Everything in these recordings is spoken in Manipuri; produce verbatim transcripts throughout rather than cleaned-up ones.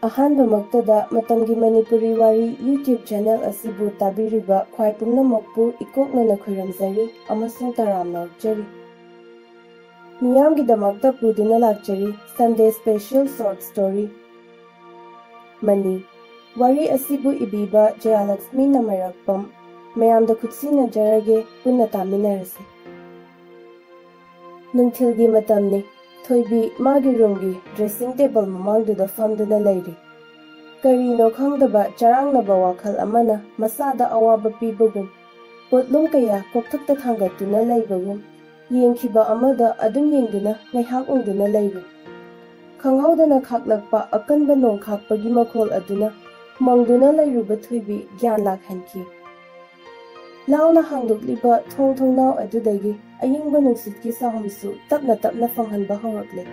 ꯑꯍꯥꯟꯕꯃꯛꯇꯗ ꯃꯇꯝꯒꯤ ꯃꯅꯤꯄꯨꯔꯤ ꯋꯥꯔꯤ YouTube channel ꯑꯁꯤꯕꯨ ꯇꯥꯕꯤꯔꯤꯕ ꯈ꯭ꯋꯥꯏ ꯄꯨꯝꯅꯃꯛꯄꯨ ꯏꯀꯣꯛꯅꯅ ꯈꯣꯏꯔꯝꯖꯔꯤ ꯑꯃꯁꯨꯡ ꯇꯔꯥꯝꯅ ꯑꯣꯛꯆꯔꯤ꯫ ꯃꯤꯌꯥꯝꯒꯤꯗꯃꯛꯇ ꯄꯨꯗꯨꯅ ꯂꯥꯛꯆꯔꯤ Sunday special short story ꯃꯅꯤ꯫ ꯋꯥꯔꯤ ꯑꯁꯤꯕꯨ ꯏꯕꯤꯕ ꯖꯌꯥꯂꯛꯁꯃꯤ ꯅꯃꯩꯔꯛꯄꯝ꯫ ꯃꯌꯥꯝꯗ ꯈꯨꯠꯁꯤꯟꯅꯖꯔꯒꯦ, ꯄꯨꯟꯅ ꯇꯥꯃꯤꯟꯅꯔꯁꯤ꯫ ꯅꯨꯡꯊꯤꯜꯒꯤ ꯃꯇꯝꯅꯤ꯫ ꯊꯣꯏꯕꯤ ꯃꯥꯒꯤ roomꯒꯤ dressing table ꯃꯃꯥꯡꯗꯨꯗ ꯐꯝꯗꯨꯅ ꯂꯩꯔꯤ꯫ ꯀꯔꯤꯅꯣ ꯈꯪꯗꯕ ꯆꯔꯥꯡꯅꯕ ꯋꯥꯈꯜ ꯑꯃꯅ ꯃꯁꯥꯗ ꯑꯋꯥꯕ ꯄꯤꯕꯒꯨꯝ, ꯄꯣꯠꯂꯨꯝ ꯀꯌꯥ ꯀꯣꯛꯊꯛꯇ ꯊꯥꯡꯒꯠꯇꯨꯅ ꯂꯩꯕꯒꯨꯝ, ꯌꯦꯡꯈꯤꯕ ꯑꯃꯗ ꯑꯗꯨꯝ ꯌꯦꯡꯗꯨꯅ ꯉꯥꯏꯍꯥꯛ ꯎꯪꯗꯨꯅ ꯂꯩꯔꯤ꯫ ꯈꯪꯍꯧꯗꯅ ꯈꯥꯛꯂꯛꯄ ꯑꯀꯟꯕ ꯅꯣꯡ ꯈꯥꯛꯄꯒꯤ ꯃꯈꯣꯜ ꯑꯗꯨꯅ ꯃꯪꯗꯨꯅ ꯂꯩꯔꯨꯕ ꯊꯣꯏꯕꯤ ꯒ꯭ꯌꯥꯟ ꯂꯥꯛꯍꯟꯈꯤ꯫ ꯂꯥꯎꯅ ꯍꯥꯡꯗꯣꯛꯂꯤꯕ ꯊꯣꯡ ꯊꯣꯡꯅꯥꯎ ꯑꯗꯨꯗꯒꯤ ꯑꯌꯤꯡꯕ ꯅꯨꯡꯁꯤꯠꯀꯤ ꯁꯥꯍꯨꯝꯁꯨ ꯇꯞꯅ ꯇꯞꯅ ꯐꯪꯍꯟꯕ ꯍꯧꯔꯛꯂꯦ꯫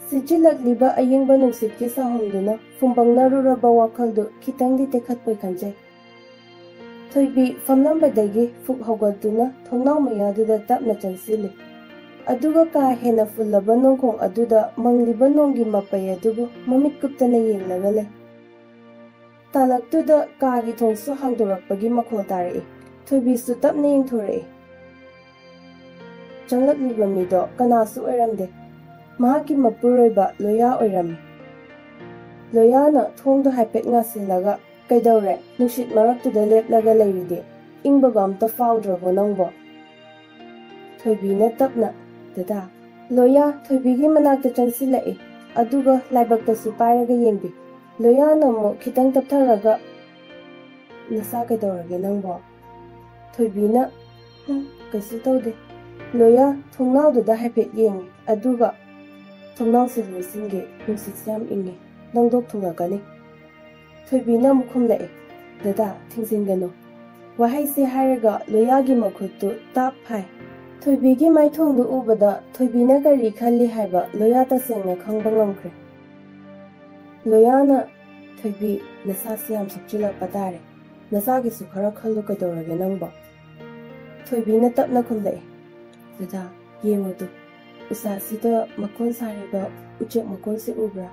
ꯁꯤꯠꯆꯤꯜꯂꯛꯂꯤꯕ ꯑꯌꯤꯡꯕ ꯅꯨꯡꯁꯤꯠꯀꯤ ꯁꯥꯍꯨꯝꯗꯨꯅ ꯐꯨꯝꯕꯪꯅꯔꯨꯔꯕ ꯋꯥꯈꯜꯗꯨ ꯈꯤꯇꯪꯗꯤ ꯇꯦꯛꯈꯠꯄꯣꯏ ꯈꯟꯖꯩ꯫ ꯊꯣꯏꯕꯤ ꯐꯝꯂꯝꯕꯗꯒꯤ ꯐꯨꯛ ꯍꯧꯒꯠꯇꯨꯅ ꯊꯣꯡꯅꯥꯎ ꯃꯌꯥꯗꯨꯗ ꯇꯞꯅ ꯆꯪꯁꯤꯜꯂꯤ꯫ ꯑꯗꯨꯒ ꯀꯥ ꯍꯦꯟꯅ ꯐꯨꯜꯂꯕ ꯅꯣꯡꯈꯣꯡ ꯑꯗꯨꯗ ꯃꯪꯂꯤꯕ ꯅꯣꯡꯒꯤ ꯃꯄꯩ ꯑꯗꯨꯕꯨ ꯃꯃꯤꯠ ꯀꯨꯞꯇꯅ ꯌꯦꯡꯂꯒ ꯂꯩ꯫ ꯇꯥꯂꯛꯇꯨꯗ ꯀꯥꯒꯤ ꯊꯣꯡꯁꯨ ꯍꯥꯡꯗꯣꯔꯛꯄꯒꯤ ꯃꯈꯣꯜ ꯇꯥꯔꯛꯏ꯫ ꯊꯣꯏꯕꯤꯁꯨ ꯇꯞꯅ ꯌꯦꯡꯊꯣꯔꯛꯏ꯫ ꯆꯪꯂꯛꯂꯤꯕ ꯃꯤꯗꯣ ꯀꯅꯥꯁꯨ ꯑꯣꯏꯔꯝꯗꯦ꯫ ꯃꯍꯥꯛꯀꯤ ꯃꯄꯨꯔꯣꯏꯕ ꯂꯣꯌꯥ ꯑꯣꯏꯔꯝꯃꯤ꯫ ꯂꯣꯌꯥꯅ ꯊꯣꯡꯗꯣ ꯍꯥꯏꯐꯦꯠ ꯉꯥꯁꯤꯜꯂꯒ, "ꯀꯩꯗꯧꯔꯦ? ꯅꯨꯡꯁꯤꯠ ꯃꯔꯛꯇꯨꯗ ꯂꯦꯞꯂꯒ ꯂꯩꯔꯤꯗꯤ? ꯏꯪꯕꯒ ꯑꯝꯇ ꯐꯥꯎꯗ꯭ꯔꯕꯣ ꯅꯪꯕꯣ?" ꯊꯣꯏꯕꯤꯅ ꯇꯞꯅ, "ꯗꯗꯥ, ꯂꯣꯌꯥ ꯊꯣꯏꯕꯤꯒꯤ ꯃꯅꯥꯛꯇ ꯆꯪꯁꯤꯜꯂꯛꯏ, ꯑꯗꯨꯒ ꯂꯥꯏꯕꯛꯇꯁꯨ ꯄꯥꯏꯔꯒ ꯌꯦꯡꯕꯤ꯫" ꯂꯣꯌꯥꯅ ꯑꯃꯨꯛ ꯈꯤꯇꯪ ꯇꯞꯊꯔꯒ, "ꯅꯁꯥ ꯀꯩꯗꯧꯔꯒꯦ ꯅꯪꯕꯣ?" ꯊꯣꯏꯕꯤꯅ, "ꯍꯝ, ꯀꯩꯁꯨ ꯇꯧꯗꯦ꯫" ꯂꯣꯌꯥ ꯊꯣꯡꯅꯥꯎꯗꯨꯗ ꯍꯥꯏꯐꯦꯠ ꯌꯦꯡꯉꯤ, ꯑꯗꯨꯒ, "ꯊꯣꯡꯅꯥꯎꯁꯦ ꯂꯣꯟꯁꯤꯟꯒꯦ, ꯅꯨꯡꯁꯤꯠꯁꯦ ꯌꯥꯝ ꯏꯪꯉꯦ, ꯅꯪ ꯂꯣꯛ ꯊꯨꯡꯂꯛꯀꯅꯤ꯫" ꯊꯣꯏꯕꯤꯅ ꯑꯃꯨꯛ ꯈꯨꯝꯂꯛꯑꯦ, "ꯗꯗꯥ, ꯊꯤꯡꯖꯤꯟꯒꯅꯨ꯫" ꯋꯥꯍꯩꯁꯦ ꯍꯥꯏꯔꯒ ꯂꯣꯌꯥꯒꯤ ꯃꯈꯨꯠꯇꯨ ꯇꯥꯞ ꯐꯥꯏ꯫ ꯊꯣꯏꯕꯤꯒꯤ ꯃꯥꯏꯊꯣꯡꯗꯨ ꯎꯕꯗ ꯊꯣꯏꯕꯤꯅ ꯀꯔꯤ ꯈꯜꯂꯤ ꯍꯥꯏꯕ ꯂꯣꯌꯥ ꯇꯁꯦꯡꯅ ꯈꯪꯕ ꯉꯝꯈ꯭ꯔꯦ꯫ ꯂꯣꯌꯥꯅ, "ꯊꯣꯏꯕꯤ, ꯅꯁꯥꯁꯤ ꯌꯥꯝ ꯁꯣꯛꯆꯤꯜꯂꯛꯄ ꯇꯥꯔꯦ꯫ ꯅꯁꯥꯒꯤꯁꯨ ꯈꯔ ꯈꯜꯂꯨ ꯀꯩꯗꯧꯔꯒꯦ ꯅꯪꯕꯣ?" ꯊꯣꯏꯕꯤꯅ ꯇꯞꯅ ꯈꯨꯝꯂꯛꯑꯦ, "ꯗꯗꯥ, ꯌꯦꯡꯉꯨ ꯇꯨ, ꯎꯁꯥꯁꯤꯗ ꯃꯀꯣꯟ ꯁꯥꯔꯤꯕ ꯎꯆꯦꯛ ꯃꯀꯣꯟꯁꯤ ꯎꯕ꯭ꯔꯥ?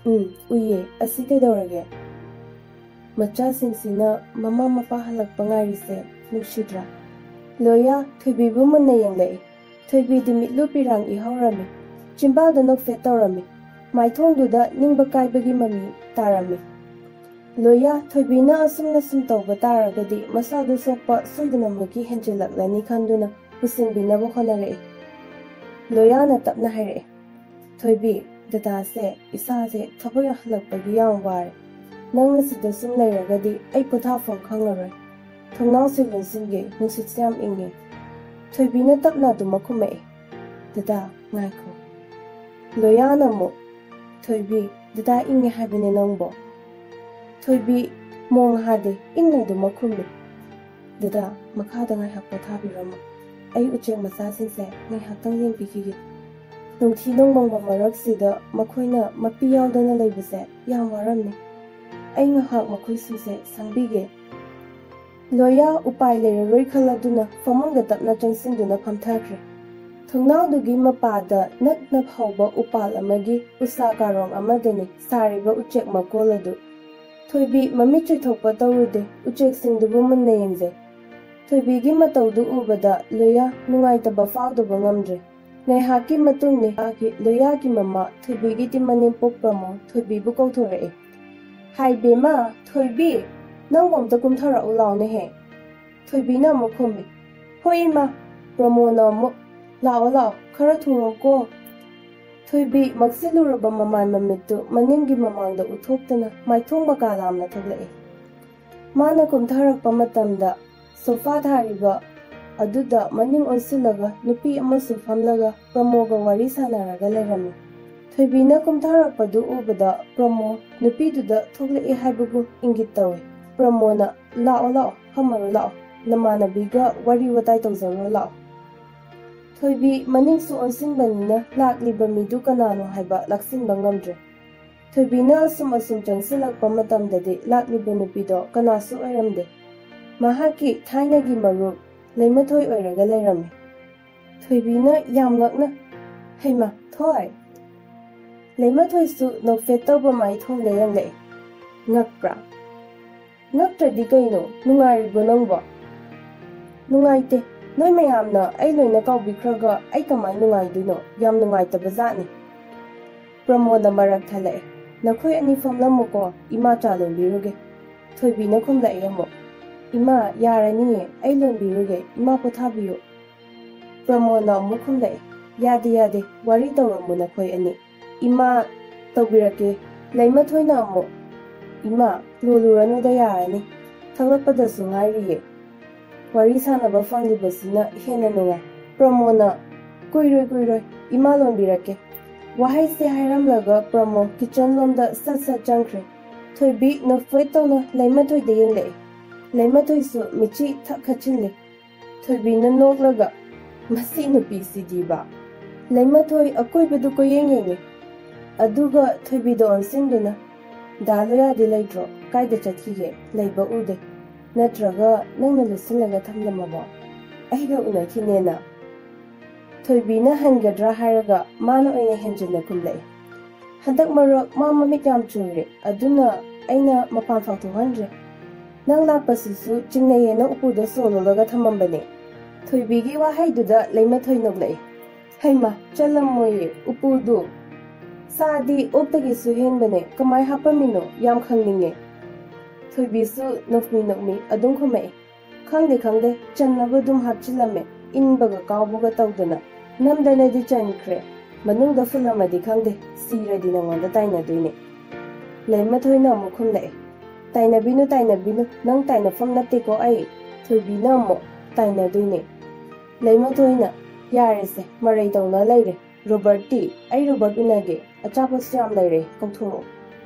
"ꯎꯝ, ꯎꯏꯌꯦ꯫ ꯑꯁꯤ ꯀꯩꯗꯧꯔꯒꯦ?" ꯃꯆꯥꯁꯤꯡꯁꯤꯅ ꯃꯃꯥ ꯃꯄꯥ ꯍꯜꯂꯛꯄ ꯉꯥꯏꯔꯤꯁꯦ ꯅꯨꯡꯁꯤꯗ꯭ꯔꯥ? ꯂꯣꯌꯥ ꯊꯣꯏꯕꯤꯕꯨ ꯃꯨꯟꯅ ꯌꯦꯡꯂꯛꯏ꯫ ꯊꯣꯏꯕꯤꯗꯤ ꯃꯤꯠꯂꯨ ꯄꯤꯔꯥꯡ ꯏꯍꯧꯔꯝꯃꯤ꯫ ꯆꯤꯝꯕꯥꯜꯗ ꯅꯣꯛꯐꯦꯠ ꯇꯧꯔꯝꯃꯤ꯫ ꯃꯥꯏꯊꯣꯡꯗꯨꯗ ꯅꯤꯡꯕ ꯀꯥꯏꯕꯒꯤ ꯃꯃꯤ ꯇꯥꯔꯝꯃꯤ꯫ ꯂꯣꯌꯥ, ꯊꯣꯏꯕꯤꯅ ꯑꯁꯨꯝꯅ ꯁꯨꯝ ꯇꯧꯕ ꯇꯥꯔꯒꯗꯤ ꯃꯁꯥꯗꯨ ꯁꯣꯛꯄ ꯁꯣꯏꯗꯅꯃꯛꯀꯤ ꯍꯦꯟꯖꯤꯜꯂꯛꯂꯅꯤ ꯈꯟꯗꯨꯅ ꯄꯨꯁꯤꯟꯕꯤꯅꯕ ꯍꯣꯠꯅꯔꯛꯏ꯫ ꯂꯣꯌꯥꯅ ꯇꯞꯅ ꯍꯥꯏꯔꯛꯏ, "ꯊꯣꯏꯕꯤ, ꯗꯗꯥꯁꯦ ꯏꯁꯥꯁꯦ ꯊꯕꯛ ꯌꯥꯝꯍꯜꯂꯛꯄꯒꯤ ꯌꯥꯝ ꯋꯥꯔꯦ꯫ ꯅꯪꯅ ꯁꯤꯗ ꯁꯨꯝ ꯂꯩꯔꯒꯗꯤ ꯑꯩ ꯄꯣꯊꯥꯐꯝ ꯈꯪꯉꯔꯣꯏ꯫ ꯊꯣꯡꯅꯥꯎꯁꯦ ꯂꯣꯟꯁꯤꯟꯒꯦ, ꯅꯨꯡꯁꯤꯠꯁꯦ ꯌꯥꯝ ꯏꯪꯉꯦ꯫" ꯊꯣꯏꯕꯤꯅ ꯇꯞꯅ ꯑꯗꯨꯝ ꯈꯨꯝꯃꯛꯏ, "ꯗꯗꯥ, ꯉꯥꯏꯈꯣ꯫" ꯂꯣꯌꯥꯅ ꯑꯃꯨꯛ, "ꯊꯣꯏꯕꯤ, ꯗꯗꯥ ꯏꯪꯉꯦ ꯍꯥꯏꯕꯅꯦ ꯅꯪꯕꯣ꯫" ꯊꯣꯏꯕꯤ ꯃꯣꯡ ꯍꯥꯗꯦ, ꯏꯪꯅ ꯑꯗꯨꯃꯛ ꯈꯨꯝꯃꯤ꯫ "ꯗꯗꯥ, ꯃꯈꯥꯗ ꯉꯥꯏꯍꯥꯛ ꯄꯣꯊꯥꯕꯤꯔꯝꯃꯣ꯫ ꯑꯩ ꯎꯆꯦꯛ ꯃꯆꯥꯁꯤꯡꯁꯦ ꯉꯥꯏꯍꯥꯛꯇꯪ ꯌꯦꯡꯕꯤꯈꯤꯒꯦ꯫ ꯅꯨꯡꯊꯤ ꯅꯣꯡꯃꯪꯕ ꯃꯔꯛꯁꯤꯗ ꯃꯈꯣꯏꯅ ꯃꯄꯤ ꯌꯥꯎꯗꯅ ꯂꯩꯕꯁꯦ ꯌꯥꯝ ꯋꯥꯔꯝꯅꯤ꯫ ꯑꯩ ꯉꯥꯏꯍꯥꯛ ꯃꯈꯣꯏꯁꯤꯡꯁꯦ ꯁꯪꯕꯤꯒꯦ꯫" ꯂꯣꯌꯥ ꯎꯄꯥꯏ ꯂꯩꯔꯔꯣꯏ ꯈꯜꯂꯗꯨꯅ ꯐꯃꯨꯡꯗ ꯇꯞꯅ ꯆꯪꯁꯤꯟꯗꯨꯅ ꯐꯝꯊꯈ꯭ꯔꯦ꯫ ꯊꯣꯡꯅꯥꯎꯗꯨꯒꯤ ꯃꯄꯥꯗ ꯅꯛꯅ ꯍꯧꯕ ꯎꯄꯥꯜ ꯑꯃꯒꯤ ꯎꯁꯥ ꯀꯥꯔꯣꯡ ꯑꯃꯗꯅꯤ ꯁꯥꯔꯤꯕ ꯎꯆꯦꯛ ꯃꯀꯣꯜ ꯑꯗꯨ꯫ ꯊꯣꯏꯕꯤ ꯃꯃꯤꯠ ꯆꯣꯏꯊꯣꯛꯄ ꯇꯧꯔꯨꯗꯦ, ꯎꯆꯦꯛꯁꯤꯡꯗꯨꯕꯨ ꯃꯨꯟꯅ ꯌꯦꯡꯖꯩ꯫ ꯊꯣꯏꯕꯤꯒꯤ ꯃꯇꯧꯗꯨ ꯎꯕꯗ ꯂꯣꯌꯥ ꯅꯨꯡꯉꯥꯏꯇꯕ ꯐꯥꯎꯗꯕ ꯉꯝꯗ꯭ꯔꯦ꯫ ꯉꯥꯏꯍꯥꯛꯀꯤ ꯃꯇꯨꯡꯗ ꯂꯣꯌꯥꯒꯤ ꯃꯃꯥ ꯊꯣꯏꯕꯤꯒꯤꯗꯤ ꯃꯅꯦꯝꯄꯣꯛ ꯄ꯭ꯔꯃꯣ ꯊꯣꯏꯕꯤꯕꯨ ꯀꯧꯊꯣꯔꯛꯏ꯫ "ꯍꯥꯏ ꯕꯦꯝꯃ, ꯊꯣꯏꯕꯤ, ꯅꯪꯕꯨ ꯑꯝꯇ ꯀꯨꯝꯊꯔꯛꯎ ꯂꯥꯎꯅꯦꯍꯦ꯫" ꯊꯣꯏꯕꯤꯅ ꯑꯃꯨꯛ ꯈꯨꯝꯃꯤ, "ꯍꯣꯏ ꯏꯃꯥ꯫" ꯄ꯭ꯔꯃꯣꯅ ꯑꯃꯨꯛ, "ꯂꯥꯛꯑꯣ ꯂꯥꯛꯑꯣ, ꯈꯔ ꯊꯨꯔꯣꯀꯣ꯫" ꯊꯣꯏꯕꯤ ꯃꯛꯁꯤꯜꯂꯨꯔꯕ ꯃꯃꯥꯏ ꯃꯃꯤꯠꯇꯨ ꯃꯅꯤꯡꯒꯤ ꯃꯃꯥꯡꯗ ꯎꯠꯊꯣꯛꯇꯨꯅ ꯃꯥꯏꯊꯣꯡ ꯃꯀꯥ ꯂꯥꯝꯅ ꯊꯣꯛꯂꯛꯏ꯫ ꯃꯥꯅ ꯀꯨꯝꯊꯔꯛꯄ ꯃꯇꯝꯗ ꯁꯣꯐꯥ ꯊꯥꯔꯤꯕ ꯑꯗꯨꯗ ꯃꯅꯤꯡ ꯑꯣꯟꯁꯤꯜꯂꯒ ꯅꯨꯄꯤ ꯑꯃꯁꯨ ꯐꯝꯂꯒ ꯄ꯭ꯔꯃꯣꯒ ꯋꯥꯔꯤ ꯁꯥꯟꯅꯔꯒ ꯂꯩꯔꯝꯃꯤ꯫ ꯊꯣꯏꯕꯤꯅ ꯀꯨꯝꯊꯔꯛꯄꯗꯨ ꯎꯕꯗ ꯄ꯭ꯔꯃꯣ ꯅꯨꯄꯤꯗꯨꯗ ꯊꯣꯛꯂꯛꯏ ꯍꯥꯏꯕꯒꯨꯝ ꯏꯪꯒꯤꯠ ꯇꯧꯏ꯫ ꯄ꯭ꯔꯃꯣꯅ, "ꯂꯥꯛꯑꯣ ꯂꯥꯛꯑꯣ, ꯐꯝꯃꯔꯣ ꯂꯥꯛꯑꯣ, ꯅꯃꯥꯟꯅꯕꯤꯒ ꯋꯥꯔꯤ ꯋꯥꯇꯥꯏ ꯇꯧꯖꯔꯨꯔꯣ ꯂꯥꯛꯑꯣ꯫" ꯊꯣꯏꯕꯤ ꯃꯅꯤꯡꯁꯨ ꯑꯣꯟꯁꯤꯟꯕꯅꯤꯅ ꯂꯥꯛꯂꯤꯕ ꯃꯤꯗꯨ ꯀꯅꯥꯅꯣ ꯍꯥꯏꯕ ꯂꯥꯛꯁꯤꯟꯕ ꯉꯝꯗ꯭ꯔꯦ꯫ ꯊꯣꯏꯕꯤꯅ ꯑꯁꯨꯝ ꯑꯁꯨꯝ ꯆꯪꯁꯤꯜꯂꯛꯄ ꯃꯇꯝꯗꯗꯤ ꯂꯥꯛꯂꯤꯕ ꯅꯨꯄꯤꯗꯣ ꯀꯅꯥꯁꯨ ꯑꯣꯏꯔꯝꯗꯦ꯫ ꯃꯍꯥꯛꯀꯤ ꯊꯥꯏꯅꯒꯤ ꯃꯔꯨꯞ ꯂꯩꯃꯊꯣꯏ ꯑꯣꯏꯔꯒ ꯂꯩꯔꯝꯃꯤ꯫ ꯊꯣꯏꯕꯤꯅ ꯌꯥꯝ ꯉꯛꯅ, "ꯍꯩꯃꯥ, ꯊꯣꯏ!" ꯂꯩꯃꯊꯣꯏꯁꯨ ꯅꯣꯛꯐꯦꯠ ꯇꯧꯕ ꯃꯥꯏꯊꯣꯡꯗ ꯌꯦꯡꯂꯛꯏ꯫ "ꯉꯛꯄ꯭ꯔꯥ? ꯉꯛꯇ꯭ꯔꯗꯤ ꯀꯩꯅꯣ? ꯅꯨꯡꯉꯥꯏꯔꯤꯕꯣ ꯅꯪꯕꯣ?" "ꯅꯨꯡꯉꯥꯏꯇꯦ꯫ ꯅꯣꯏ ꯃꯌꯥꯝꯅ ꯑꯩ ꯂꯣꯏꯅ ꯀꯥꯎꯕꯤꯈ꯭ꯔꯒ ꯑꯩ ꯀꯃꯥꯏ ꯅꯨꯡꯉꯥꯏꯗꯣꯏꯅꯣ? ꯌꯥꯝ ꯅꯨꯡꯉꯥꯏꯇꯕ ꯖꯥꯠꯅꯤ꯫" ꯄ꯭ꯔꯃꯣꯗꯅ ꯃꯔꯛ ꯊꯠꯂꯛꯑꯦ꯫ "ꯅꯈꯣꯏ ꯑꯅꯤ ꯐꯝꯂꯝꯃꯨꯀꯣ, ꯏꯃꯥ ꯆꯥ ꯂꯣꯟꯕꯤꯔꯨꯒꯦ꯫" ꯊꯣꯏꯕꯤꯅ ꯈꯨꯝꯂꯛꯑꯦ ꯑꯃꯨꯛ꯫ "ꯏꯃꯥ, ꯌꯥꯔꯅꯤꯌꯦ, ꯑꯩ ꯂꯣꯟꯕꯤꯔꯨꯒꯦ, ꯏꯃꯥ ꯄꯣꯊꯥꯕꯤꯌꯨ꯫" ꯄ꯭ꯔꯃꯣꯗꯅ ꯑꯃꯨꯛ ꯈꯨꯝꯂꯛꯑꯦ꯫ "ꯌꯥꯗꯦ, ꯌꯥꯗꯦ, ꯋꯥꯔꯤ ꯇꯧꯔꯝꯃꯨ ꯅꯈꯣꯏ ꯑꯅꯤ꯫ ꯏꯃꯥ ꯇꯧꯕꯤꯔꯛꯀꯦ꯫" ꯂꯩꯃꯊꯣꯏꯅ ꯑꯃꯨꯛ, "ꯏꯃꯥ, ꯂꯣꯜꯂꯨꯔꯅꯨꯗ, ꯌꯥꯔꯅꯤ꯫ ꯊꯛꯂꯛꯄꯗꯁꯨ ꯉꯥꯏꯔꯤꯌꯦ꯫ ꯋꯥꯔꯤ ꯁꯥꯟꯅꯕ ꯐꯪꯂꯤꯕꯁꯤꯅ ꯍꯦꯟꯅ ꯅꯨꯡꯉꯥꯏ꯫" ꯄ꯭ꯔꯃꯣꯗꯅ, "ꯀꯨꯏꯔꯣꯏ, ꯀꯨꯏꯔꯣꯏ, ꯏꯃꯥ ꯂꯣꯟꯕꯤꯔꯛꯀꯦ꯫" ꯋꯥꯍꯩꯁꯦ ꯍꯥꯏꯔꯝꯂꯒ ꯄ꯭ꯔꯃꯣꯗ ꯀꯤꯆꯟ ꯂꯣꯝꯗ ꯁꯠ ꯁꯠ ꯆꯪꯈ꯭ꯔꯦ꯫ ꯊꯣꯏꯕꯤ ꯅꯣꯛꯐꯦꯠ ꯇꯧꯅ ꯂꯩꯃꯊꯣꯏꯗ ꯌꯦꯡꯂꯛꯏ꯫ ꯂꯩꯃꯊꯣꯏꯁꯨ ꯃꯤꯠꯆꯤ ꯊꯛ ꯈꯠꯆꯤꯜꯂꯤ꯫ ꯊꯣꯏꯕꯤꯅ ꯅꯣꯛꯂꯒ, "ꯃꯁꯤ ꯅꯨꯄꯤꯁꯤꯗꯤꯕ!" ꯂꯩꯃꯊꯣꯏ ꯑꯀꯣꯏꯕꯗꯨ ꯀꯣꯏꯌꯦꯡ ꯌꯦꯡꯉꯤ꯫ ꯑꯗꯨꯒ ꯊꯣꯏꯕꯤꯗ ꯑꯣꯟꯁꯤꯟꯗꯨꯅ, "ꯗꯥ ꯂꯣꯌꯥꯗꯤ ꯂꯩꯇ꯭ꯔꯣ? ꯀꯥꯏꯗ ꯆꯠꯈꯤꯒꯦ? ꯂꯩꯕ ꯎꯗꯦ꯫ ꯅꯠꯇ꯭ꯔꯒ ꯅꯪꯅ ꯂꯣꯠꯁꯤꯜꯂꯒ ꯊꯝꯂꯝꯃꯕꯣ? ꯑꯩꯒ ꯎꯅꯈꯤꯅꯦꯅ?" ꯊꯣꯏꯕꯤꯅ ꯍꯟꯒꯗ꯭ꯔꯥ ꯍꯥꯏꯔꯒ ꯃꯥꯅ ꯑꯣꯏꯅ ꯍꯦꯟꯖꯤꯟꯅ ꯈꯨꯝꯂꯛꯏ꯫ "ꯍꯟꯗꯛ ꯃꯔꯛ ꯃꯥ ꯃꯃꯤꯠ ꯌꯥꯝ ꯆꯣꯏꯔꯦ, ꯑꯗꯨꯅ ꯑꯩꯅ ꯃꯄꯥꯟ ꯐꯥꯎ ꯊꯣꯛꯍꯟꯗ꯭ꯔꯦ꯫ ꯅꯪ ꯂꯥꯛꯄꯁꯤꯁꯨ ꯆꯤꯡꯅꯩꯌꯦꯅ ꯎꯄꯨꯗ ꯁꯣ ꯂꯣꯜꯂꯒ ꯊꯝꯃꯝꯕꯅꯦ꯫" ꯊꯣꯏꯕꯤꯒꯤ ꯋꯥꯍꯩꯗꯨꯗ ꯂꯩꯃꯊꯣꯏ ꯅꯣꯛꯂꯛꯏ꯫ "ꯍꯩꯃ, ꯆꯜꯂꯝꯃꯣꯏꯌꯦ ꯎꯄꯨꯗꯨ꯫ ꯁꯥꯗꯤ ꯑꯣꯛꯇꯒꯤꯁꯨ ꯍꯦꯟꯕꯅꯦ, ꯀꯃꯥꯏ ꯍꯥꯞꯄꯝꯃꯤꯅꯣ? ꯌꯥꯝ ꯈꯪꯅꯤꯡꯉꯦ꯫" ꯊꯣꯏꯕꯤꯁꯨ ꯅꯣꯛꯃꯤ ꯅꯣꯛꯃꯤ ꯑꯗꯨꯝ ꯈꯨꯝꯃꯛꯏ꯫ "ꯈꯪꯗꯦ, ꯈꯪꯗꯦ, ꯆꯟꯅꯕ ꯑꯗꯨꯝ ꯍꯥꯞꯆꯤꯜꯂꯝꯃꯦ, ꯏꯟꯕꯒ ꯀꯥꯎꯕꯒ ꯇꯧꯗꯅ꯫ ꯅꯝꯗꯅꯗꯤ ꯆꯟꯈ꯭ꯔꯦ, ꯃꯅꯨꯡꯗ ꯐꯨꯜꯂꯝꯃꯗꯤ ꯈꯪꯗꯦ, ꯁꯤꯔꯗꯤ ꯅꯉꯣꯟꯗ ꯇꯥꯏꯅꯗꯣꯏꯅꯦ꯫" ꯂꯩꯃꯊꯣꯏꯅ ꯑꯃꯨꯛ ꯈꯨꯝꯂꯛꯑꯦ꯫ "ꯇꯥꯏꯅꯕꯤꯅꯨ, ꯇꯥꯏꯅꯕꯤꯅꯨ, ꯅꯪ ꯇꯥꯏꯅꯐꯝ ꯅꯠꯇꯦꯀꯣ ꯑꯩ꯫" ꯊꯣꯏꯕꯤꯅ ꯑꯃꯨꯛ, "ꯇꯥꯏꯅꯗꯣꯏꯅꯦ꯫" ꯂꯩꯃꯊꯣꯏꯅ, "ꯌꯥꯔꯦꯁꯦ, ꯃꯔꯩ ꯇꯧꯅ ꯂꯩꯔꯦ꯫ ꯔꯣꯕꯔꯠꯇꯤ? ꯑꯩ ꯔꯣꯕꯔꯠ ꯎꯅꯒꯦ, ꯑꯆꯥꯄꯣꯠꯁꯨ ꯌꯥꯝ ꯂꯩꯔꯦ, ꯀꯧꯊꯣꯔꯛꯑꯣ꯫"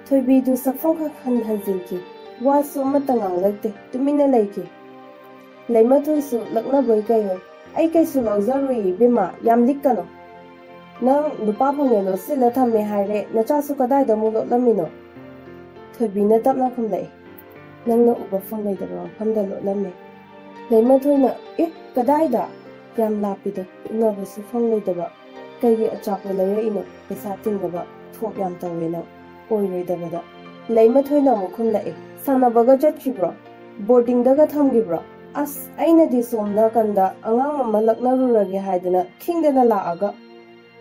ꯊꯣꯏꯕꯤꯗꯨ ꯁꯛꯐꯝ ꯈꯪꯍꯟ ꯍꯟꯖꯤꯟꯈꯤ꯫ ꯋꯥꯁꯨ ꯑꯃꯠꯇ ꯉꯥꯡꯂꯛꯇꯦ, ꯇꯨꯃꯤꯟꯅ ꯂꯩꯈꯤ꯫ ꯂꯩꯃꯊꯣꯏꯁꯨ ꯂꯛꯅꯕꯣꯏ ꯀꯩꯑꯣꯏ, "ꯑꯩ ꯀꯩꯁꯨ ꯂꯧꯖꯔꯣꯏꯌꯦ ꯏꯕꯦꯝꯃ, ꯌꯥꯝ ꯂꯤꯛꯀꯅꯣ꯫ ꯅꯪ ꯅꯨꯄꯥ ꯐꯪꯉꯦ ꯂꯣꯠꯁꯤꯜꯂ ꯊꯝꯃꯦ ꯍꯥꯏꯔꯦ, ꯅꯆꯥꯁꯨ ꯀꯗꯥꯏꯗ ꯑꯃꯨꯛ ꯂꯣꯠꯂꯝꯃꯤꯅꯣ?" ꯊꯣꯏꯕꯤꯅ ꯇꯞꯅ ꯈꯨꯝꯂꯛꯏ, "ꯅꯪꯅ ꯎꯕ ꯐꯪꯂꯣꯏꯗꯕ ꯃꯐꯝꯗ ꯂꯣꯠꯂꯝꯃꯦ꯫" ꯂꯩꯃꯊꯣꯏꯅ, "ꯑꯦ, ꯀꯗꯥꯏꯗ? ꯌꯥꯝ ꯂꯥꯞꯄꯤꯗ, ꯎꯅꯕꯁꯨ ꯐꯪꯂꯣꯏꯗꯕ꯫ ꯀꯩꯒꯤ ꯑꯆꯥꯄꯣꯠ ꯂꯩꯔꯛꯏꯅꯣ? ꯄꯩꯁꯥ ꯇꯤꯡꯅꯕ꯫ ꯊꯣꯛ ꯌꯥꯝ ꯇꯧꯋꯦ ꯅꯪ꯫ ꯑꯣꯏꯔꯣꯏꯗꯕꯗ꯫ ꯂꯩꯃꯊꯣꯏꯅ ꯑꯃꯨꯛ ꯈꯨꯝꯂꯛꯏ, "ꯁꯥꯟꯅꯕꯒ ꯆꯠꯈꯤꯕ꯭ꯔꯣ? ꯕꯣꯔꯗꯤꯡꯗꯒ ꯊꯝꯈꯤꯕ꯭ꯔꯣ? ꯑꯁ, ꯑꯩꯅꯗꯤ ꯁꯣꯝ ꯅꯥꯀꯟꯗ ꯑꯉꯥꯡ ꯑꯃ ꯂꯛꯅꯔꯨꯔꯒꯦ ꯍꯥꯏꯗꯅ ꯈꯤꯡꯗꯅ ꯂꯥꯛꯑꯒ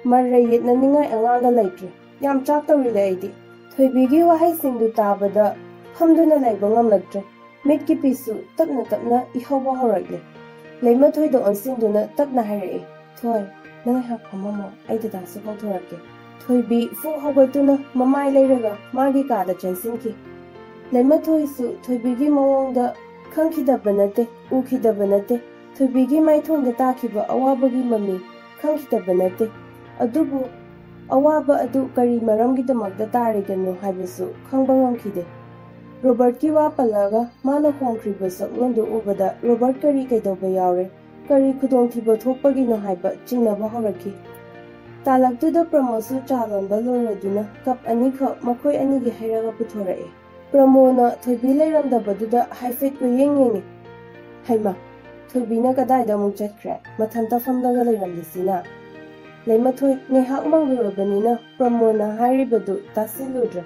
ꯃꯔꯩ ꯌꯦꯠꯅꯅꯤꯡꯉꯥꯏ ꯑꯉꯥꯡꯒ ꯂꯩꯇ꯭ꯔꯦ꯫ ꯌꯥꯝ ꯆꯥꯛ ꯇꯧꯔꯤꯗ ꯑꯩꯗꯤ꯫" ꯊꯣꯏꯕꯤꯒꯤ ꯋꯥꯍꯩꯁꯤꯡꯗꯨ ꯇꯥꯕꯗ ꯐꯝꯗꯨꯅ ꯂꯩꯕ ꯉꯝꯂꯛꯇ꯭ꯔꯦ꯫ ꯃꯤꯠꯀꯤ ꯄꯤꯁꯨ ꯇꯞꯅ ꯇꯞꯅ ꯏꯍꯧꯕ ꯍꯧꯔꯛꯂꯦ꯫ ꯂꯩꯃꯊꯣꯏꯗ ꯑꯣꯟꯁꯤꯟꯗꯨꯅ ꯇꯞꯅ ꯍꯥꯏꯔꯛꯏ, "ꯊꯣꯏ, ꯅꯪ ꯉꯥꯏꯍꯥꯛ ꯐꯝꯃꯝꯃꯣ, ꯑꯩ ꯗꯗꯥꯁꯨ ꯀꯧꯊꯣꯔꯛꯀꯦ꯫" ꯊꯣꯏꯕꯤ ꯐꯨꯛ ꯍꯧꯒꯠꯇꯨꯅ ꯃꯃꯥꯏ ꯂꯩꯔꯒ ꯃꯥꯒꯤ ꯀꯥꯗ ꯆꯦꯟꯁꯤꯟꯈꯤ꯫ ꯂꯩꯃꯊꯣꯏꯁꯨ ꯊꯣꯏꯕꯤꯒꯤ ꯃꯑꯣꯡꯗ ꯈꯪꯈꯤꯗꯕ ꯅꯠꯇꯦ, ꯎꯈꯤꯗꯕ ꯅꯠꯇꯦ꯫ ꯊꯣꯏꯕꯤꯒꯤ ꯃꯥꯏꯊꯣꯡꯗ ꯇꯥꯈꯤꯕ ꯑꯋꯥꯕꯒꯤ ꯃꯃꯤ ꯈꯪꯈꯤꯗꯕ ꯅꯠꯇꯦ꯫ ꯑꯗꯨꯕꯨ ꯑꯋꯥꯕ ꯑꯗꯨ ꯀꯔꯤ ꯃꯔꯝꯒꯤꯗꯃꯛꯇ ꯇꯥꯔꯤꯕꯅꯣ ꯍꯥꯏꯕꯁꯨ ꯈꯪꯕ ꯉꯝꯈꯤꯗꯦ꯫ ꯔꯣꯕꯔꯠꯀꯤ ꯋꯥ ꯄꯜꯂꯒ ꯃꯥꯅ ꯍꯣꯡꯈ꯭ꯔꯤꯕ ꯁꯛꯂꯣꯟꯗꯨ ꯎꯕꯗ ꯔꯣꯕꯔꯠ ꯀꯔꯤ ꯀꯩꯗꯧꯕ ꯌꯥꯎꯔꯦ, ꯀꯔꯤ ꯈꯨꯗꯣꯡꯊꯤꯕ ꯊꯣꯛꯄꯒꯤꯅꯣ ꯍꯥꯏꯕ ꯆꯤꯡꯅꯕ ꯍꯧꯔꯛꯈꯤ꯫ ꯇꯥꯂꯛꯇꯨꯗ ꯄ꯭ꯔꯃꯣꯗꯁꯨ ꯆꯥ ꯂꯣꯟꯕ ꯂꯣꯏꯔꯗꯨꯅ ꯀꯞ ꯑꯅꯤꯈꯛ ꯃꯈꯣꯏ ꯑꯅꯤꯒꯤ ꯍꯩꯔꯒ ꯄꯨꯊꯣꯔꯛꯏ꯫ ꯄ꯭ꯔꯃꯣꯗꯅ ꯊꯣꯏꯕꯤ ꯂꯩꯔꯝꯗꯕꯗꯨꯗ ꯍꯥꯏꯐꯦꯠ ꯀꯣꯏꯌꯦꯡ ꯌꯦꯡꯉꯤ꯫ ꯍꯩꯃꯥ, ꯊꯣꯏꯕꯤꯅ ꯀꯗꯥꯏꯗ ꯑꯃꯨꯛ ꯆꯠꯈ꯭ꯔꯦ? ꯃꯊꯟꯇ ꯐꯝꯂꯒ ꯂꯩꯔꯝꯂꯤꯁꯤꯅ? ꯂꯩꯃꯊꯣꯏ ꯉꯥꯏꯍꯥꯛ ꯃꯪꯂꯨꯔꯕꯅꯤꯅ ꯄ꯭ꯔꯃꯣꯗꯅ ꯍꯥꯏꯔꯤꯕꯗꯨ ꯇꯥꯁꯤꯜꯂꯨꯗ꯭ꯔꯦ꯫